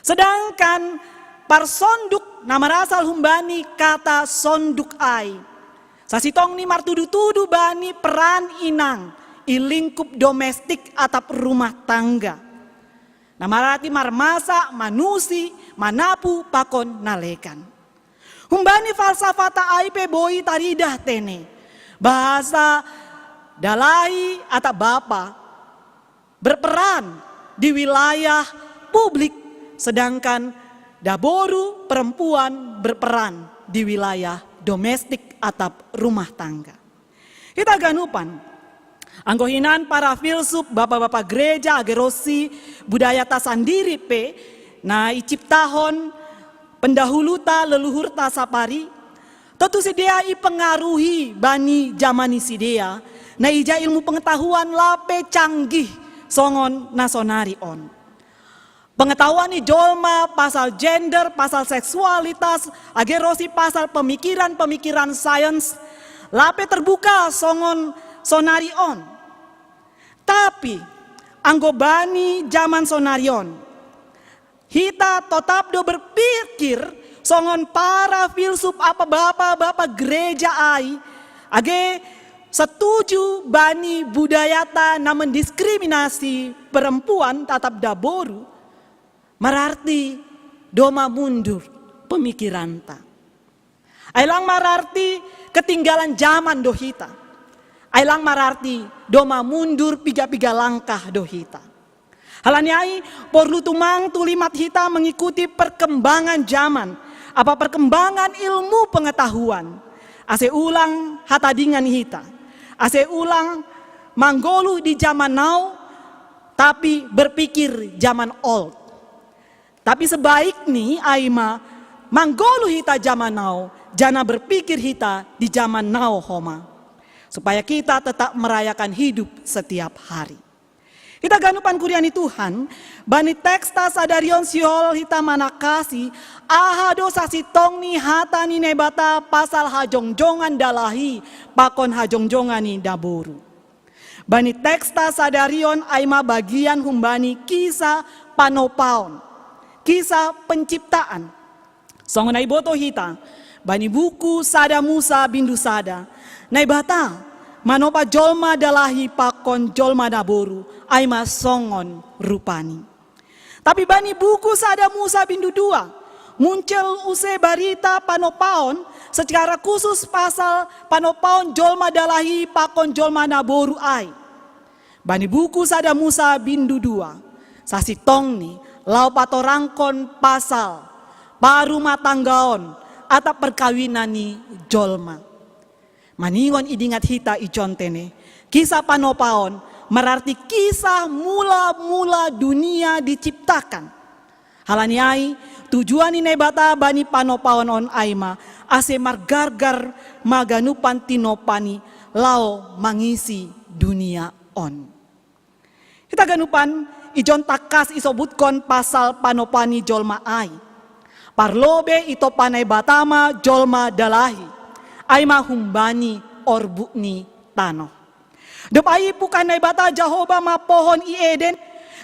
Sedangkan parsonduk na marasal humbani kata sonduk ai, sasitongni martudu-tudu bani peran inang i lingkup domestik atap rumah tangga. Na mararti marmasak, manusi, manapu pakon na legan. Humbani falsafata ai pe boi taridah tene bahasa dalahi atap bapa berperan di wilayah publik, sedangkan daboru perempuan berperan di wilayah domestik atap rumah tangga. Hita ganupan, anggo hinan para filsuf, bapa-bapa gereja, age ro si budayata sandiri pe na iciptahon pendahuluta, leluhurta sapari, tontu sidea ipengaruhi bani jaman ni sidea, na ija ilmu pengetahuan lape canggih songon na sonari on. Pengetahuan ni jolma pasal gender, pasal seksualitas, age ro si pasal pemikiran-pemikiran sains, lape terbuka songon sonari on. Tapi, anggo bani jaman sonari on, hita totap do berpikir songon para filsuf atap bapa-bapa gereja ai, age setuju bani budayata na mendiskriminasi perempuan atap daboru, mararti doma mundur pemikiranta. Ai lang mararti ketinggalan jaman do hita. Ai lang mararti doma mundur piga-piga langkah do hita. Halani ai, porlu tumang tulimat hita mengikuti perkembangan jaman, atap perkembangan ilmu pengetahuan. Ase ulang hatadingan hita. Ase ulang manggoluh di jaman now, tapi berpikir jaman old. Tapi sebaikni ai ma manggoluh hita jaman now, janah berpikir hita di jaman now homa. Supaya kita tetap merayakan hidup setiap hari. Hita ganupan kuria ni Tuhan, bani teksta sadari on sihol hita manangkasi, aha do sasitongni hata ni Naibata pasal hajongjongan dalahi pakon hajongjongan ni daboru. Bani teksta sadari on ai ma bagian humbani kisah panopaon, kisah penciptaan. Songon na iboto hita, bani buku sada Musa bindu sada, Naibata manopa jolma dalahi pakon jolma daboru, ai ma songon rupani. Tapi bani buku sada Musa bindu dua, muncul use barita panopaon secara khusus pasal panopaon jolma dalahi pakon jolma naboru ai. Bani buku sada Musa bindu dua, sasitongni laho patorangkon pasal parumatanggaon atap perkawinan ni jolma. Maningon idingat hita ijon tene, kisah panopaon mararti kisah mula-mula dunia diciptakan. Halani ai, tujuan ni Naibata bani panopaon on ai ma, ase margargar ma ganupan tinopani laho mangisi dunia on. Hita ganupan, ijon tangkas isobutkon pasal panopa ni jolma ai. Parlobei itompa Naibata ma jolma dalahi, ai ma humbani orbuk ni tanoh. Dob ai ipungkah Naibata Jahowa ma pohon i Eden,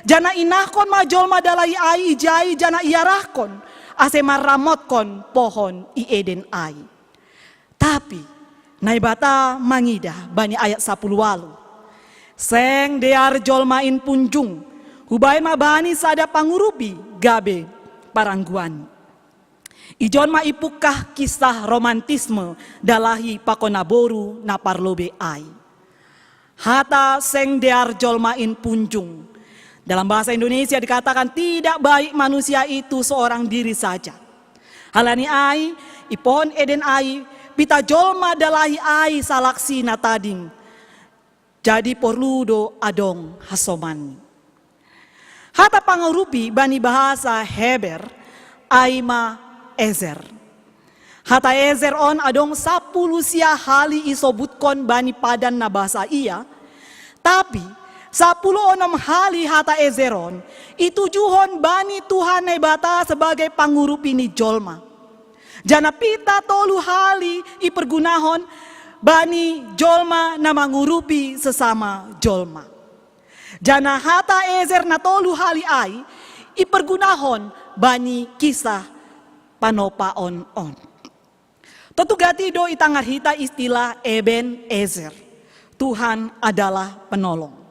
janah inahkon ma jolma dalahi ai ijai janah iarahkon, ase marramotkon pohon i Eden ai. Tapi Naibata mangidah bani ayat sapuluh ualuh, seng dear jolma in punjung, hubaen ma bani sada pangurupi gabe parangguan. Ijon ma ipungkah kisah romantisme dalahi pakon naboru na parlobei ai. Hata seng dear jolma in punjung. Dalam bahasa Indonesia dikatakan tidak baik manusia itu seorang diri saja. Halani ai, i pohon Eden ai, pita jolma dalahi ai salaksi na tading. Jadi porlu do adong hasomanni. Hata pangurupi bani bahasa Heber ai ma ezer. Hata ezer on adong sapuluh sia hali isobutkon bani padan na bahasa ia, tapi Sapuluh onom hali hata Ezer on itujuhon bani Tuhan Naibata sebagai pangurupi ni jolma. Janah pitah tolu hali ipergunahon bani jolma na mangurupi sesama jolma. Janah hata Ezer na tolu hali ai ipergunahon bani kisah panopaon on. Tontu gati do i tangar hita istilah Eben Ezer, Tuhan adalah penolong.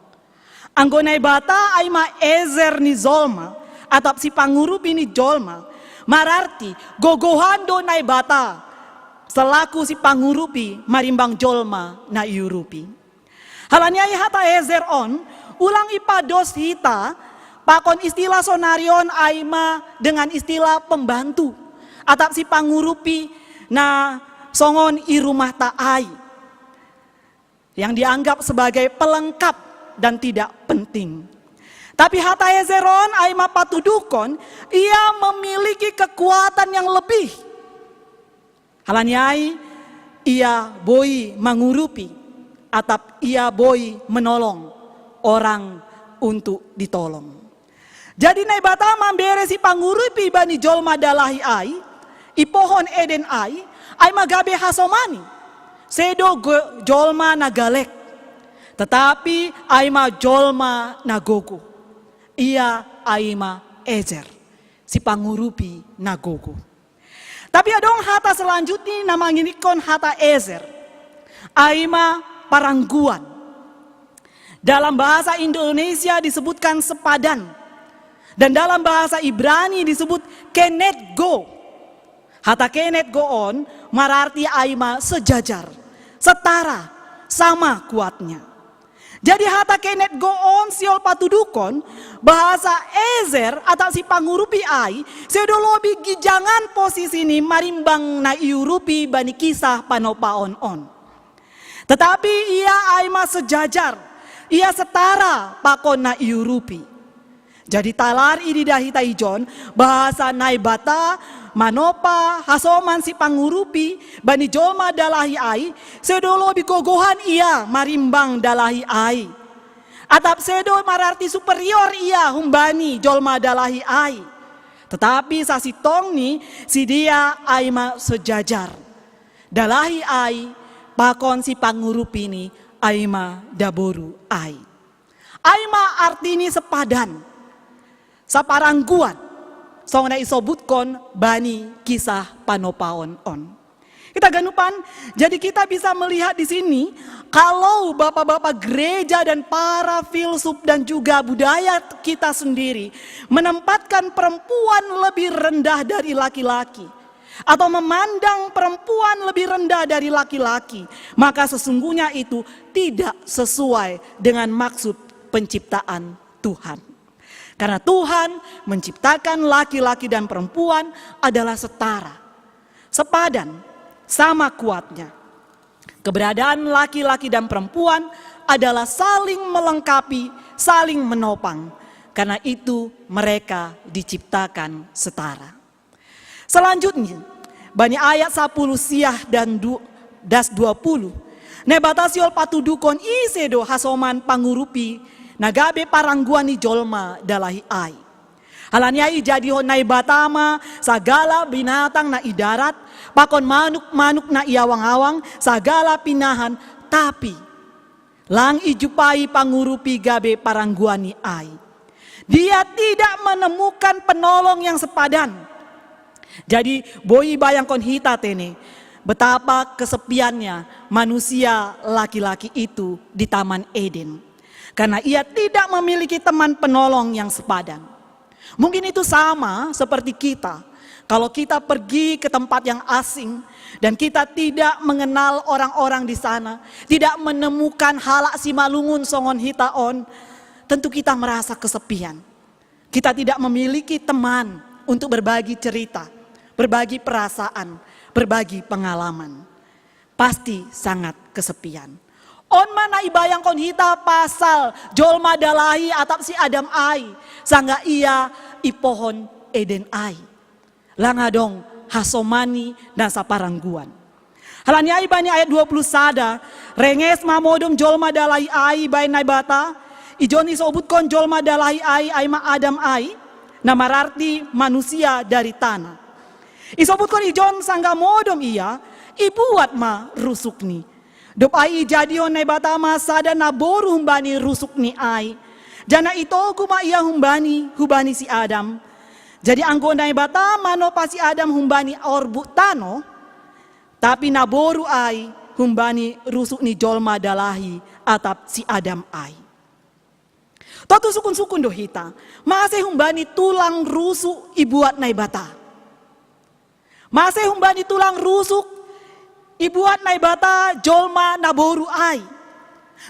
Anggo Naibata ai ma Ezer ni jolma, atap sipangurupi ni jolma, mararti gogohan do Naibata selaku sipangurupi marimbang jolma na iurupi. Halani ai hata Ezer on ulang ipados hita pakon istilah sonari on ai ma dengan istilah pembantu atap sipangurupi na songon i rumahta ai, yang dianggap sebagai pelengkap dan tidak penting. Tapi hata Ezer on ai ma patuduhkon ia memiliki kekuatan yang lebih. Halani ai ia boi mangurupi atap ia boi menolong orang untuk ditolong. Jadi Naibata mambere sipangurupi bani jolma dalahi ai, i pohon Eden ai, ai ma gabe hasomani. Sedo jolma na galek, tetapi ai ma jolma na gogo. Ia ai ma Ezer, sipangurupi na gogo. Tapi adong hata selanjutnya na manginikkon hata Ezer, ai ma parangguan. Dalam bahasa Indonesia disebutkan sepadan, dan dalam bahasa Ibrani disebut kenetgo. Hata kenetgo on mararti ai ma sejajar, setara, sama kuatnya. Jadi hata kenetgo on sihol patuduhkon bahasa Ezer atap sipangurupi ai sedo lobi gijangan posisini marimbang na iurupi bani kisah panopaon on. Tetapi ia ai ma sejajar, ia setara pakon na iurupi. Jadi talar ididah hita ijon bahasa Naibata manopa hasoman sipangurupi bani jolma dalahi ai sedo lobi gogohan ia marimbang dalahi ai. Atap sedo mararti superior ia humbani jolma dalahi ai. Tetapi sasintongni sidia ai ma sejajar. Dalahi ai pakon sipangurupi ni ai ma daboru ai. Ai ma artini sepadan, saparangguan, songon na isobutkon bani kisah panopaon on. Kita ganupan, jadi kita bisa melihat di sini kalau bapak-bapak gereja dan para filsuf dan juga budaya kita sendiri menempatkan perempuan lebih rendah dari laki-laki atau memandang perempuan lebih rendah dari laki-laki, maka sesungguhnya itu tidak sesuai dengan maksud penciptaan Tuhan. Karena Tuhan menciptakan laki-laki dan perempuan adalah setara, sepadan, sama kuatnya. Keberadaan laki-laki dan perempuan adalah saling melengkapi, saling menopang. Karena itu mereka diciptakan setara. Selanjutnya, bani ayat sapuluh siah dan du, das dua puluh, Naibata sihol patuduhkon ise do hasoman pangurupi na gabe parangguan ni jolma dalahi ai. Halani ai ijadihon Naibata ma sagala binatang na i darat, pakon manuk-manuk na i awang-awang, sagala pinahan, tapi lang ijumpai pangurupi gabe parangguan ni ai. Dia tidak menemukan penolong yang sepadan. Jadi boi bayangkon hita tene betapa kesepiannya manusia laki-laki itu di Taman Eden. Karena ia tidak memiliki teman penolong yang sepadan. Mungkin itu sama seperti kita. Kalau kita pergi ke tempat yang asing dan kita tidak mengenal orang-orang di sana, tidak menemukan halak Simalungun songon hita on, tentu kita merasa kesepian. Kita tidak memiliki teman untuk berbagi cerita, berbagi perasaan, berbagi pengalaman. Pasti sangat kesepian. On ma na ibayangkon hita pasal jolma dalahi atap si Adam ai, sanggah ia i pohon Eden ai. Lang adong hasomanni na saparangguan. Halani ai bani ayat dua puluh sada, renges ma modom jolma dalahi ai bahen Naibata, Ijon isobutkon jolma dalahi ai, ai ma Adam ai, na mararti manusia dari tanah. Isobutkon ijon sanggah modom ia, ibuat ma rusukni. Dob ai ijadihon Naibata ma sada naboru humbani rusukni ai. Janah itogu ma ia humbani, humbani si Adam. Jadi anggo Naibata manopa si Adam humbani orbuk tanoh, tapi naboru ai humbani rusuk ni jolma dalahi atap si Adam ai. Tontu sukun-sukun do hita, mase humbani tulang rusuk ibuat Naibata? Mase humbani tulang rusuk ibuat Naibata jolma naboru ai?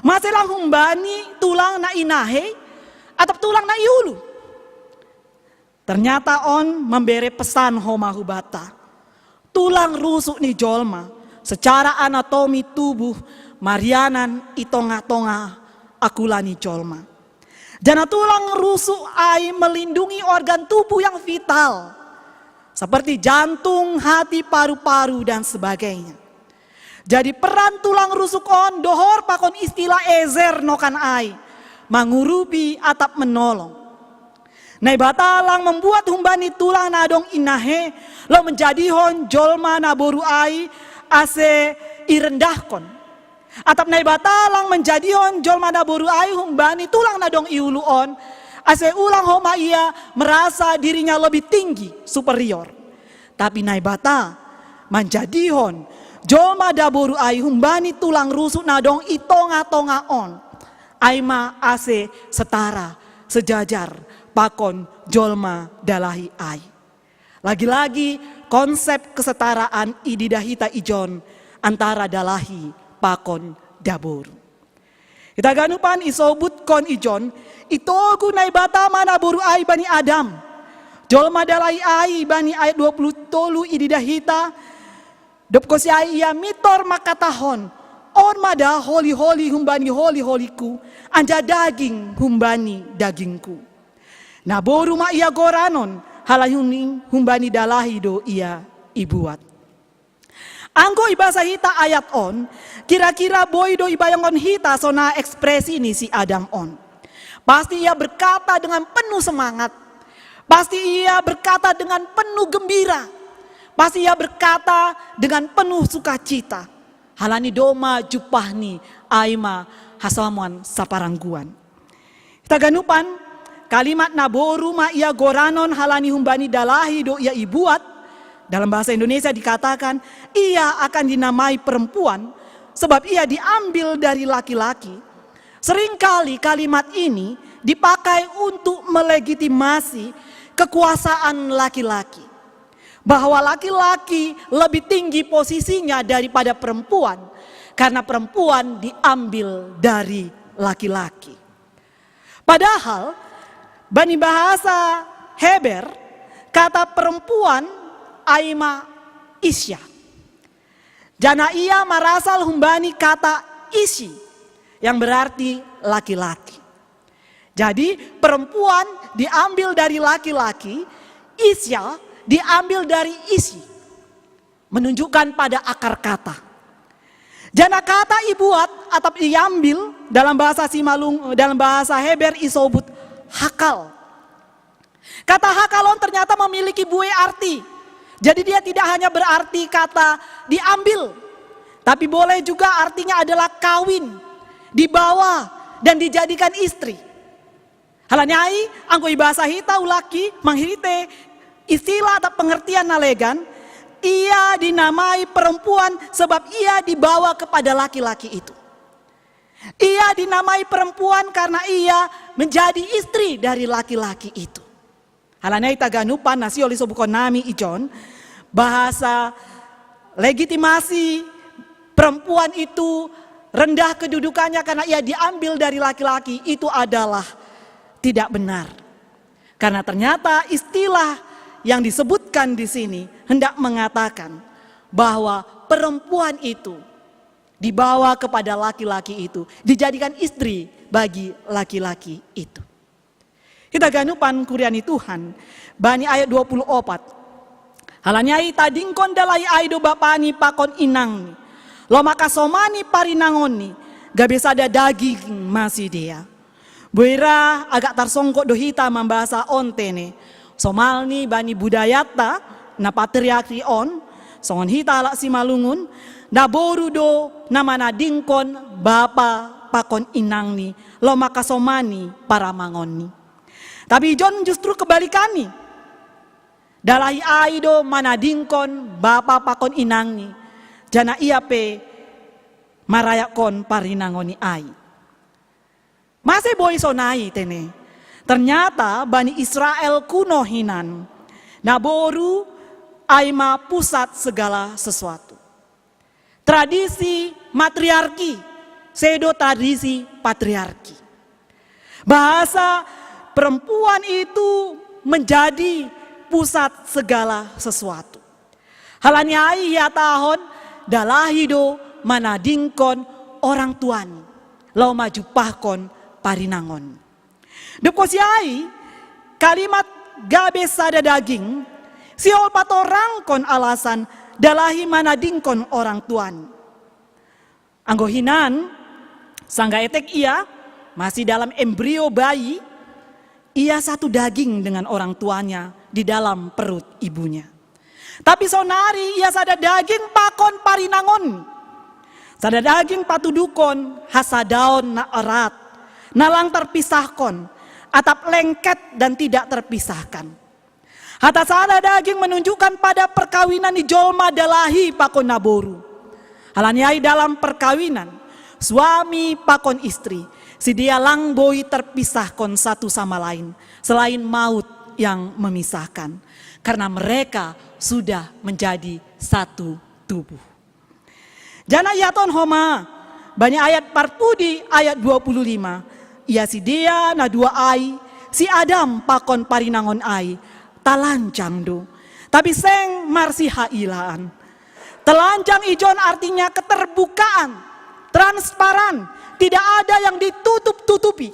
Mase lang humbani tulang na inahe atap tulang na iulu? Ternyata on membere pesan homa hubata. Tulang rusuk ni jolma secara anatomi tubuh marianan i tongah-tongah akula ni jolma. Janah tulang rusuk ai melindungi organ tubuh yang vital seperti jantung, hati, paru-paru, dan sebagainya. Jadi peran tulang rusuk on dohor pakon istilah ezer nokan ai, mangurupi atap menolong. Naibata lang membuat humbani tulang na adong inahe, lalu menjadihon jolma naboru ai ase irendahkon. Atap Naibata lang menjadihon jolma naboru ai humbani tulang na adong iulu on, ase ulang homa ia merasa dirinya lebih tinggi, superior. Tapi Naibata manjadihon jolma naboru ai humbani tulang rusuk na adong i tongah-tongah on, ai ma ase setara, sejajar pakon jolma dalahi ai. Lagi-lagi konsep kesetaraan ididah hita ijon antara dalahi pakon naboru. Hita ganupan isobutkon ijon, itogu Naibata ma naboru ai bani Adam. Jolma dalahi ai bani ayat dua puluh tolu ididah hita, dob kosiai ia mitor mangkatahon, on ma da holi-holi humbani holi-holiku, anjaha daging humbani dagingku. Naboru ma ia goranon, halani humbani dalahi do ia ibuat. Anggo ibasa hita ayat on, kira-kira boi do ibayangkon hita sonai ekspresi ni si Adam on. Pasti ia berkata dengan penuh semangat. Pasti ia berkata dengan penuh gembira. Pasti ia berkata dengan penuh sukacita. Halani domma jumpahni, ai ma hasoman saparangguan. Hita ganupan, kalimat naboru ma ia goranon halani humbani dalahi do ia ibuat. Dalam bahasa Indonesia dikatakan, ia akan dinamai perempuan sebab ia diambil dari laki-laki. Seringkali kalimat ini dipakai untuk melegitimasi kekuasaan laki-laki. Bahwa laki-laki lebih tinggi posisinya daripada perempuan, karena perempuan diambil dari laki-laki. Padahal bani bahasa Heber, kata perempuan ai ma isya. Janah ia marasal humbani kata ishi yang berarti laki-laki. Jadi perempuan diambil dari laki-laki, isya diambil dari ishi, menunjukkan pada akar kata. Janah kata ibuat atap iambil dalam bahasa Simalung, dalam bahasa Heber isobut hakal. Kata hakal on ternyata memiliki bue arti. Jadi dia tidak hanya berarti kata diambil, tapi boleh juga artinya adalah kawin, dibawa, dan dijadikan istri. Halani ai, anggo ibasa hita ulaki manghirite istilah atap pengertian na legan, ia dinamai perempuan sebab ia dibawa kepada laki-laki itu. Ia dinamai perempuan karena ia menjadi istri dari laki-laki itu. Halani ai hita ganupan na sihol isobutkon nami ijon, bahasa legitimasi perempuan itu rendah kedudukannya karena ia diambil dari laki-laki itu adalah tidak benar. Karena ternyata istilah yang disebutkan di sini hendak mengatakan bahwa perempuan itu dibawa kepada laki-laki itu, dijadikan istri bagi laki-laki itu. Hita ganupan kuria ni Tuhan, bani ayat dua puluh opat. Halani ai tadingkon dalahi ai do bapani pakon inangni, lalu mangkasomani parinangonni, gabe sada daging ma sidea. Boira agak tarsongkok do hita mambahasa on tene. Somalni bani budayata na patriarki on, songon hita halak Simalungun, na boru do na manadingkon bapa pakon inangni, laho mangkasomani paramangonni. Tapi ijon justru kebalikanni. Dalahi ai do manadingkon bapa pakon inangni, janah ia pe marayakkon parinangonni ai. Mase boi sonai tene? Ternyata bani Israel kuno hinan, na boru ai ma pusat segala sesuatu. Tradisi matriarki, sedo tradisi patriarki. Bahasa perempuan itu menjadi pusat segala sesuatu. Halani ai ihatahon, dalahi do manadingkon orang tuani, laho manjumpahkon parinangon. Dob konsi ai, kalimat gabe sada daging, sihol patorangkon alasan dalahi manadingkon orang tuani. Anggo hinan, sanggah etek ia masih dalam embrio bayi, ia satu daging dengan orang tuanya di dalam perut ibunya. Tapi sonari ia sada daging pakon parinangon. Sada daging patuduhkon hasadaon na erat, na lang terpisahkon, atap lengket dan tidak terpisahkan. Hata sada daging menunjukkan pada perkawinan ni jolma dalahi pakon naboru. Halani ai dalam perkawinan, suami pakon istri, sidea lang boi terpisahkon satu sama lain, selain maut yang memisahkan. Karena mereka sudah menjadi satu tubuh. Janah ihatahon homa, bani ayat parpudi ayat dua puluh lima, ia sidea na dua ai, si Adam pakon parinangon ai, talanjang do. Tapi seng marsihailaan. Telanjang ijon artinya keterbukaan, transparan, tidak ada yang ditutup-tutupi.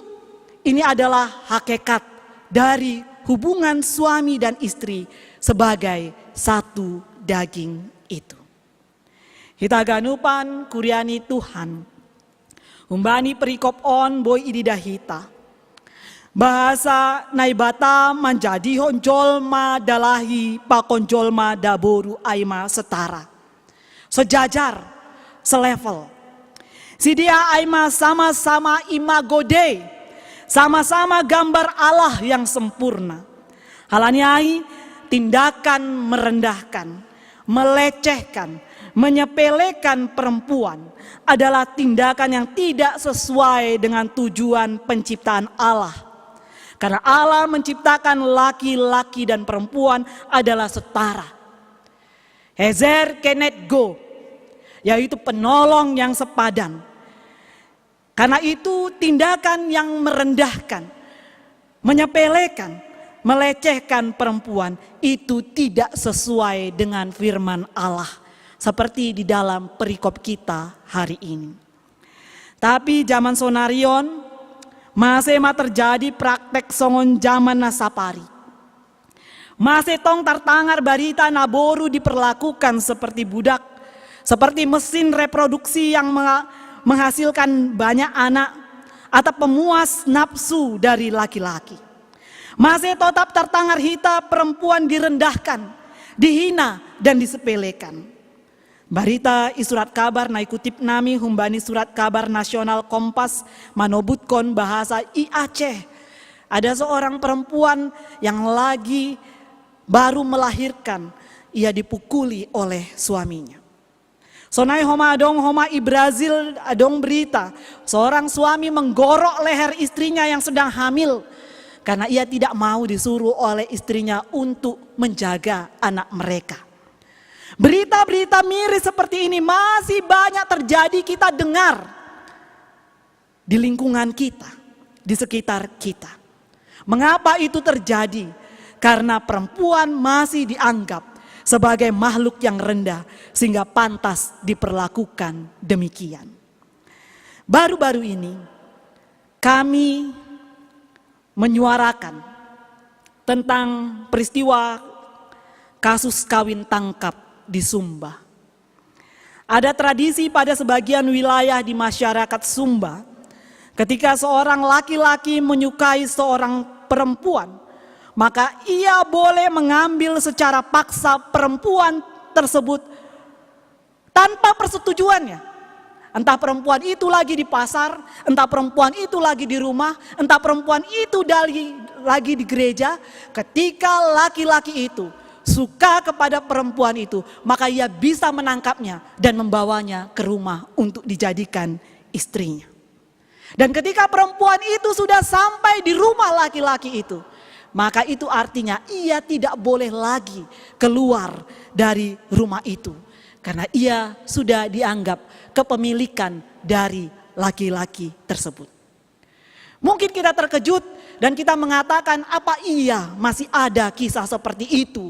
Ini adalah hakikat dari hubungan suami dan istri sebagai satu daging itu. Hita ganupan kuria ni Tuhan. Humbani perikop on boi ididah hita bahasa Naibata manjadihon jolma dalahi pakon jolma daboru ai ma setara, sejajar, selevel. Sidea ai ma sama-sama imago Dei, sama-sama gambar Allah yang sempurna. Halani ai, tindakan merendahkan, melecehkan, menyepelekan perempuan adalah tindakan yang tidak sesuai dengan tujuan penciptaan Allah. Karena Allah menciptakan laki-laki dan perempuan adalah setara. Ezer kenegdo, yaitu penolong yang sepadan. Karena itu, tindakan yang merendahkan, menyepelekan, melecehkan perempuan itu tidak sesuai dengan firman Allah, seperti di dalam perikop kita hari ini. Tapi zaman sonari on, mase ma terjadi praktek songon zaman na sapari. Mase tong tartangar barita naboru diperlakukan seperti budak, seperti mesin reproduksi yang menga-, menghasilkan banyak anak, atau pemuas nafsu dari laki-laki. Mase totap tartangar hita perempuan direndahkan, dihina, dan disepelekan. Barita i surat kabar na ikutip nami humbani surat kabar nasional Kompas manobutkon bahasa i Aceh. Ada seorang perempuan yang lagi baru melahirkan, ia dipukuli oleh suaminya. Sonai homa adong homa i Brazil adong berita, seorang suami menggorok leher istrinya yang sedang hamil karena ia tidak mau disuruh oleh istrinya untuk menjaga anak mereka. Berita-berita miris seperti ini masih banyak terjadi, kita dengar di lingkungan kita, di sekitar kita. Mengapa itu terjadi? Karena perempuan masih dianggap sebagai makhluk yang rendah sehingga pantas diperlakukan demikian. Baru-baru ini kami menyuarakan tentang peristiwa kasus kawin tangkap di Sumba. Ada tradisi pada sebagian wilayah di masyarakat Sumba, Ketika seorang laki-laki menyukai seorang perempuan, maka ia boleh mengambil secara paksa perempuan tersebut tanpa persetujuannya. Entah perempuan itu lagi di pasar, entah perempuan itu lagi di rumah, entah perempuan itu dari, lagi di gereja, ketika laki-laki itu suka kepada perempuan itu, maka ia bisa menangkapnya dan membawanya ke rumah untuk dijadikan istrinya. Dan ketika perempuan itu sudah sampai di rumah laki-laki itu, maka itu artinya ia tidak boleh lagi keluar dari rumah itu, karena ia sudah dianggap kepemilikan dari laki-laki tersebut. Mungkin kita terkejut dan kita mengatakan, "Apa iya masih ada kisah seperti itu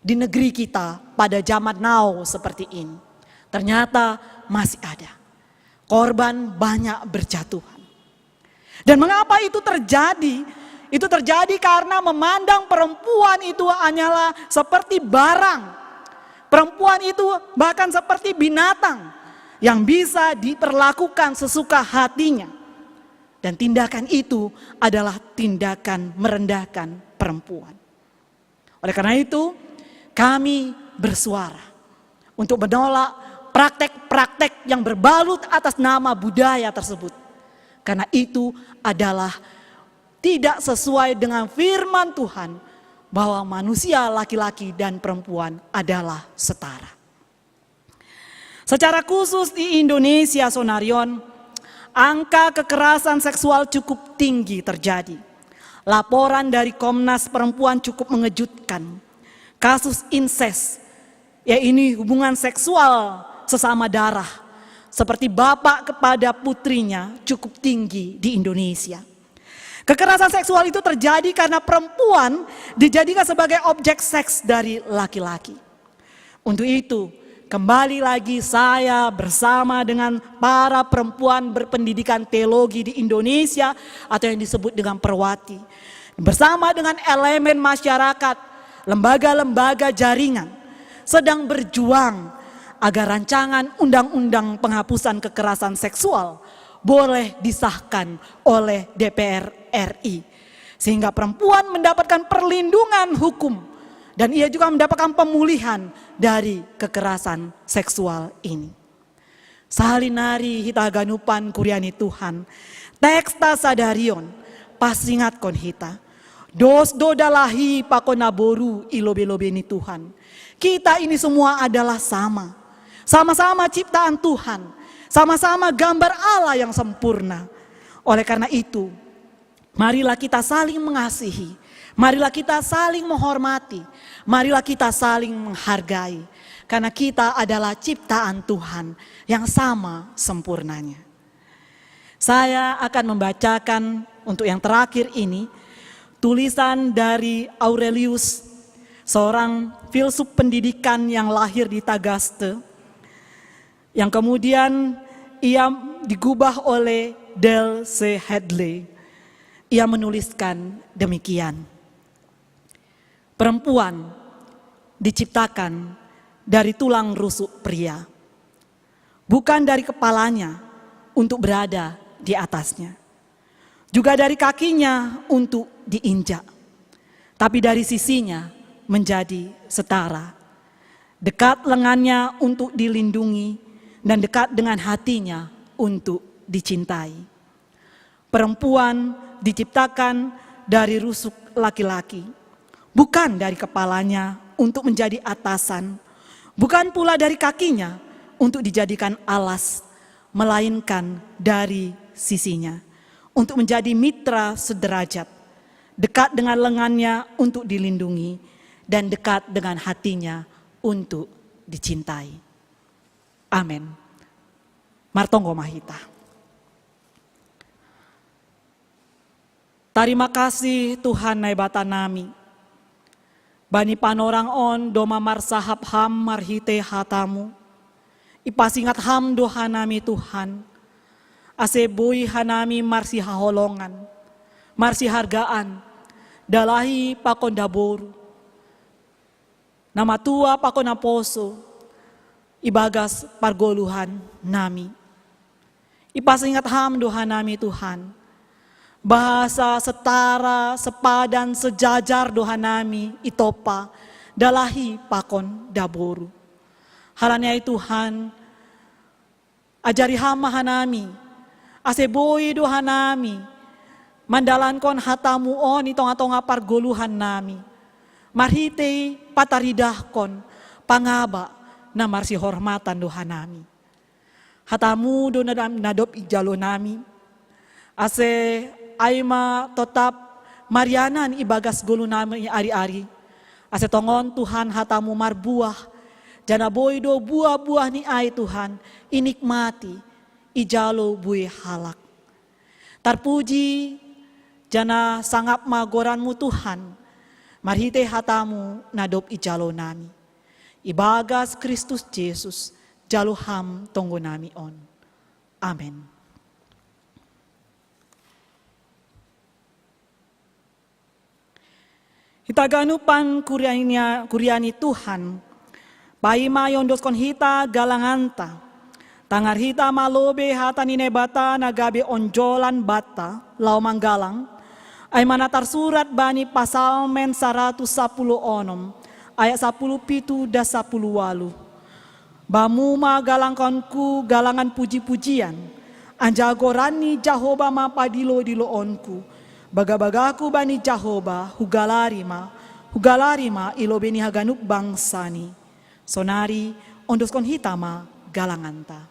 di negeri kita pada zaman now seperti ini?" Ternyata masih ada. Korban banyak berjatuhan. Dan mengapa itu terjadi? Itu terjadi karena memandang perempuan itu hanyalah seperti barang. Perempuan itu bahkan seperti binatang yang bisa diperlakukan sesuka hatinya. Dan tindakan itu adalah tindakan merendahkan perempuan. Oleh karena itu, kami bersuara untuk menolak praktek-praktek yang berbalut atas nama budaya tersebut. Karena itu adalah tidak sesuai dengan firman Tuhan bahwa manusia laki-laki dan perempuan adalah setara. Secara khusus di Indonesia, Sonarion, angka kekerasan seksual cukup tinggi terjadi. Laporan dari Komnas Perempuan cukup mengejutkan. Kasus inses, ya, ini hubungan seksual sesama darah, seperti bapak kepada putrinya, cukup tinggi di Indonesia. Kekerasan seksual itu terjadi karena perempuan dijadikan sebagai objek seks dari laki-laki. Untuk itu, kembali lagi saya bersama dengan para perempuan berpendidikan teologi di Indonesia atau yang disebut dengan perwati, bersama dengan elemen masyarakat, lembaga-lembaga jaringan, sedang berjuang agar rancangan undang-undang penghapusan kekerasan seksual boleh disahkan oleh D P R R I, sehingga perempuan mendapatkan perlindungan hukum dan ia juga mendapatkan pemulihan dari kekerasan seksual ini. Salinari hita haganupan kuria ni Tuhan, teksta sadarion pasingatkon hita, dos do da lahi pakon naboru i lobei-lobei ni Tuhan. Kita ini semua adalah sama. Sama-sama ciptaan Tuhan. Sama-sama gambar Allah yang sempurna. Oleh karena itu, marilah kita saling mengasihi. Marilah kita saling menghormati. Marilah kita saling menghargai. Karena kita adalah ciptaan Tuhan yang sama sempurnanya. Saya akan membacakan untuk yang terakhir ini tulisan dari Aurelius, seorang filsuf pendidikan yang lahir di Tagaste, yang kemudian ia digubah oleh Dale C. Hadley. Ia menuliskan demikian: "Perempuan diciptakan dari tulang rusuk pria, bukan dari kepalanya untuk berada di atasnya, juga dari kakinya untuk diinjak, tapi dari sisinya menjadi setara, dekat lengannya untuk dilindungi, dan dekat dengan hatinya untuk dicintai. Perempuan diciptakan dari rusuk laki-laki, bukan dari kepalanya untuk menjadi atasan, bukan pula dari kakinya untuk dijadikan alas, melainkan dari sisinya, untuk menjadi mitra sederajat, dekat dengan lengannya untuk dilindungi, dan dekat dengan hatinya untuk dicintai." Amin. Martonggo ma hita. Tarima kasih Tuhan Naibata nami. Bani panorang on do mamarsahap Ham marhite hata-Mu. Ipasingat Ham do hanami Tuhan. Ase boi hanami marsihaholongan, marsihargaan, da lahi pakon da boru, na matua pakon naposo, ibagas pargoluhan nami. Ipasingat ham do hanami Tuhan, bahasa setara, sepadan, sejajar do hanami i topa, dalahi pakon daboru. Halani ai Tuhan, ajari ham ma hanami, ase boi do hanami mandalankon hatamu on i tonga-tonga pargoluhan nami, marhitei pataridahkon pangaba na marsihormatan do hanami. Hatamu do na dob ijalo nami, ase ai ma totap marianan ibagas golu nami ari-ari, ase tongon Tuhan hatamu marbuah, jana boi do buah-buah ni ai Tuhan inikmati ijalo buei halak. Tarpuji jana sangap ma goranmu Tuhan, marhitei hatamu na dob ijalo nami. Ibagas Kristus Jesus, jalo ham tonggo nami on. Amen. Hita ganupan kuria ni Tuhan, paima iondoskon hita galanganta. Tangar hita ma lobei hata ni Naibata na gabe onjolan banta, lao manggalang, ai ma na tarsurat bani Pasalmen saratus sapuluh onom, ayat sapuluh pitu das sapuluh waluh. Bamu ma galangkonku galangan puji-pujian, anjaha goran ni Jahowa ma padilo-diloonku. Baga-bagaku bani Jahowa, hugalari ma, hugalari ma i lobei ni haganup bangsa ni. Sonari ondoskon hita ma galanganta.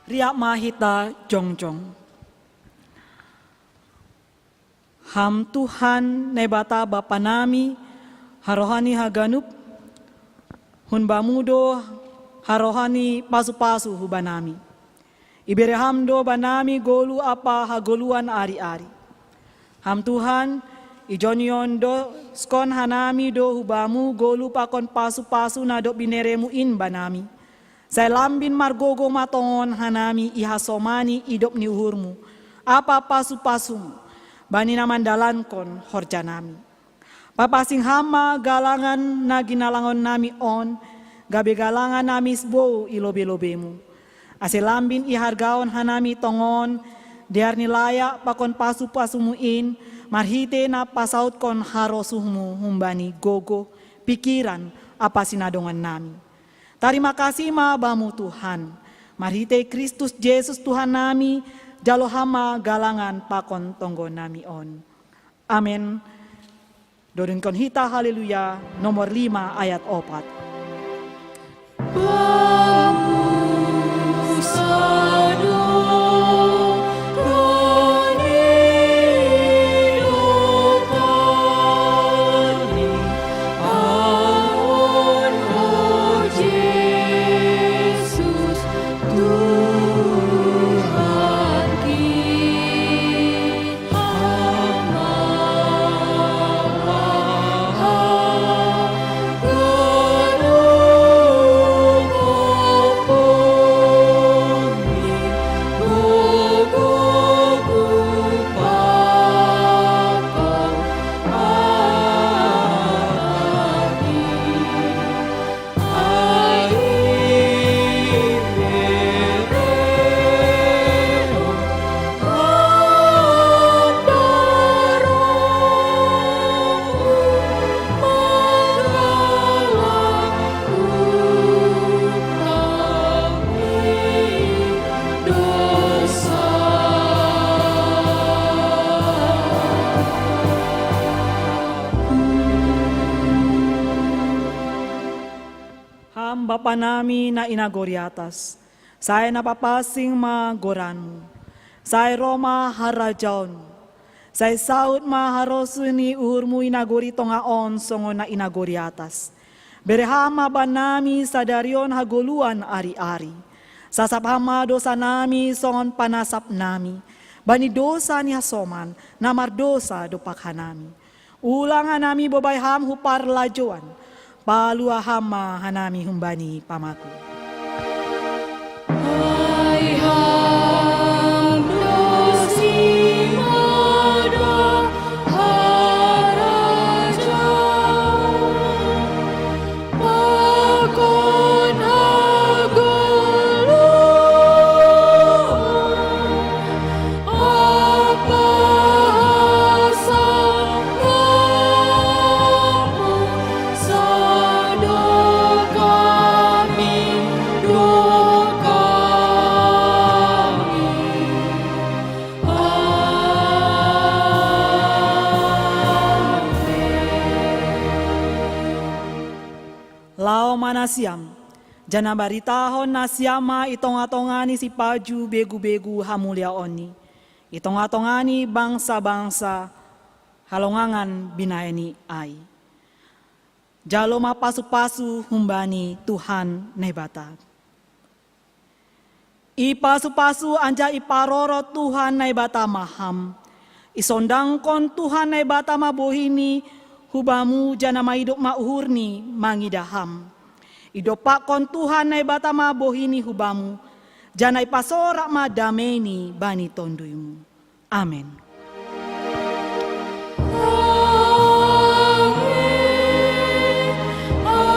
Riap ma hita jongjong. Ham Tuhan Naibata Bapa nami, haroha ni haganup, hun Bamu do haroha ni pasu-pasu hubanami. Ibere Ham do banami golu ampa hagoluan ari-ari. Ham Tuhan, ijoniondoskon hanami do hu Bamu golu pakon pasu-pasu na dob binereMu in banami. Sai lambin margogoh ma tongon hanami ihasomani idop ni uhurMu ampa pasu-pasuMu bani na mandalankon horjanami. Papansing Ham ma galangan na ginalangon nami on, gabe galangan na misbou i lobei-lobeiMu. Ase lambin ihargaon hanami tongon dear ni layak pakon pasu-pasuMu in, marhitei na pasautkon harosuhMu humbani gogoh, pikiran ampa sinadongan nami. Tarima kasih ma Bamu Tuhan. Marhitei Kristus Jesus Tuhan nami, jalo Ham ma galangan pakon tonggo nami on. Amen. Dodingkon hita Haleluya nomor lima ayat opat. Bapa nami na i nagori atas, sai na papasing ma goranmu, sai ro ma harajaonmu, sai saut ma harosuh ni uhurmu i nagori tonga on songon na i nagori atas. Bere Ham ma bannami sadari on hagoluan ari-ari. Sasap Ham ma dosa nami songon panasap nami bani dosa ni hasoman na mardosa dompak hanami. Ulang hanami bobai Ham hu parlajouan, palua Ham ma hanami humbani pamaku. Ai Ham do simada harajaon, pakon hagoluan, ampa hasangapon, sada kami do kami. Amen. Laho ma nasiam, janah baritahon nasiam ma i tonga-tonga ni sipaju begu-begu hamuliaonni, i tonga-tonga ni bangsa-bangsa halongangan binahen i ai. Jalo ma pasu-pasu humbani Tuhan Naibata. Ipasu-pasu anjaha iparorot Tuhan Naibata ma ham. Isondangkon Tuhan Naibata ma bohini hu bamu, janah maidop ma uhurni mangidah ham. Idompakkon Tuhan Naibata ma bohini hu bamu, janah ipasorak ma dameini bani tonduymu. Amen. Amen. Amen.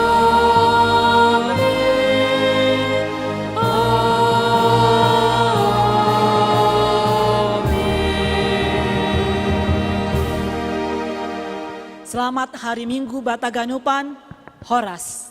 Selamat hari Minggu bata ganupan. Horas.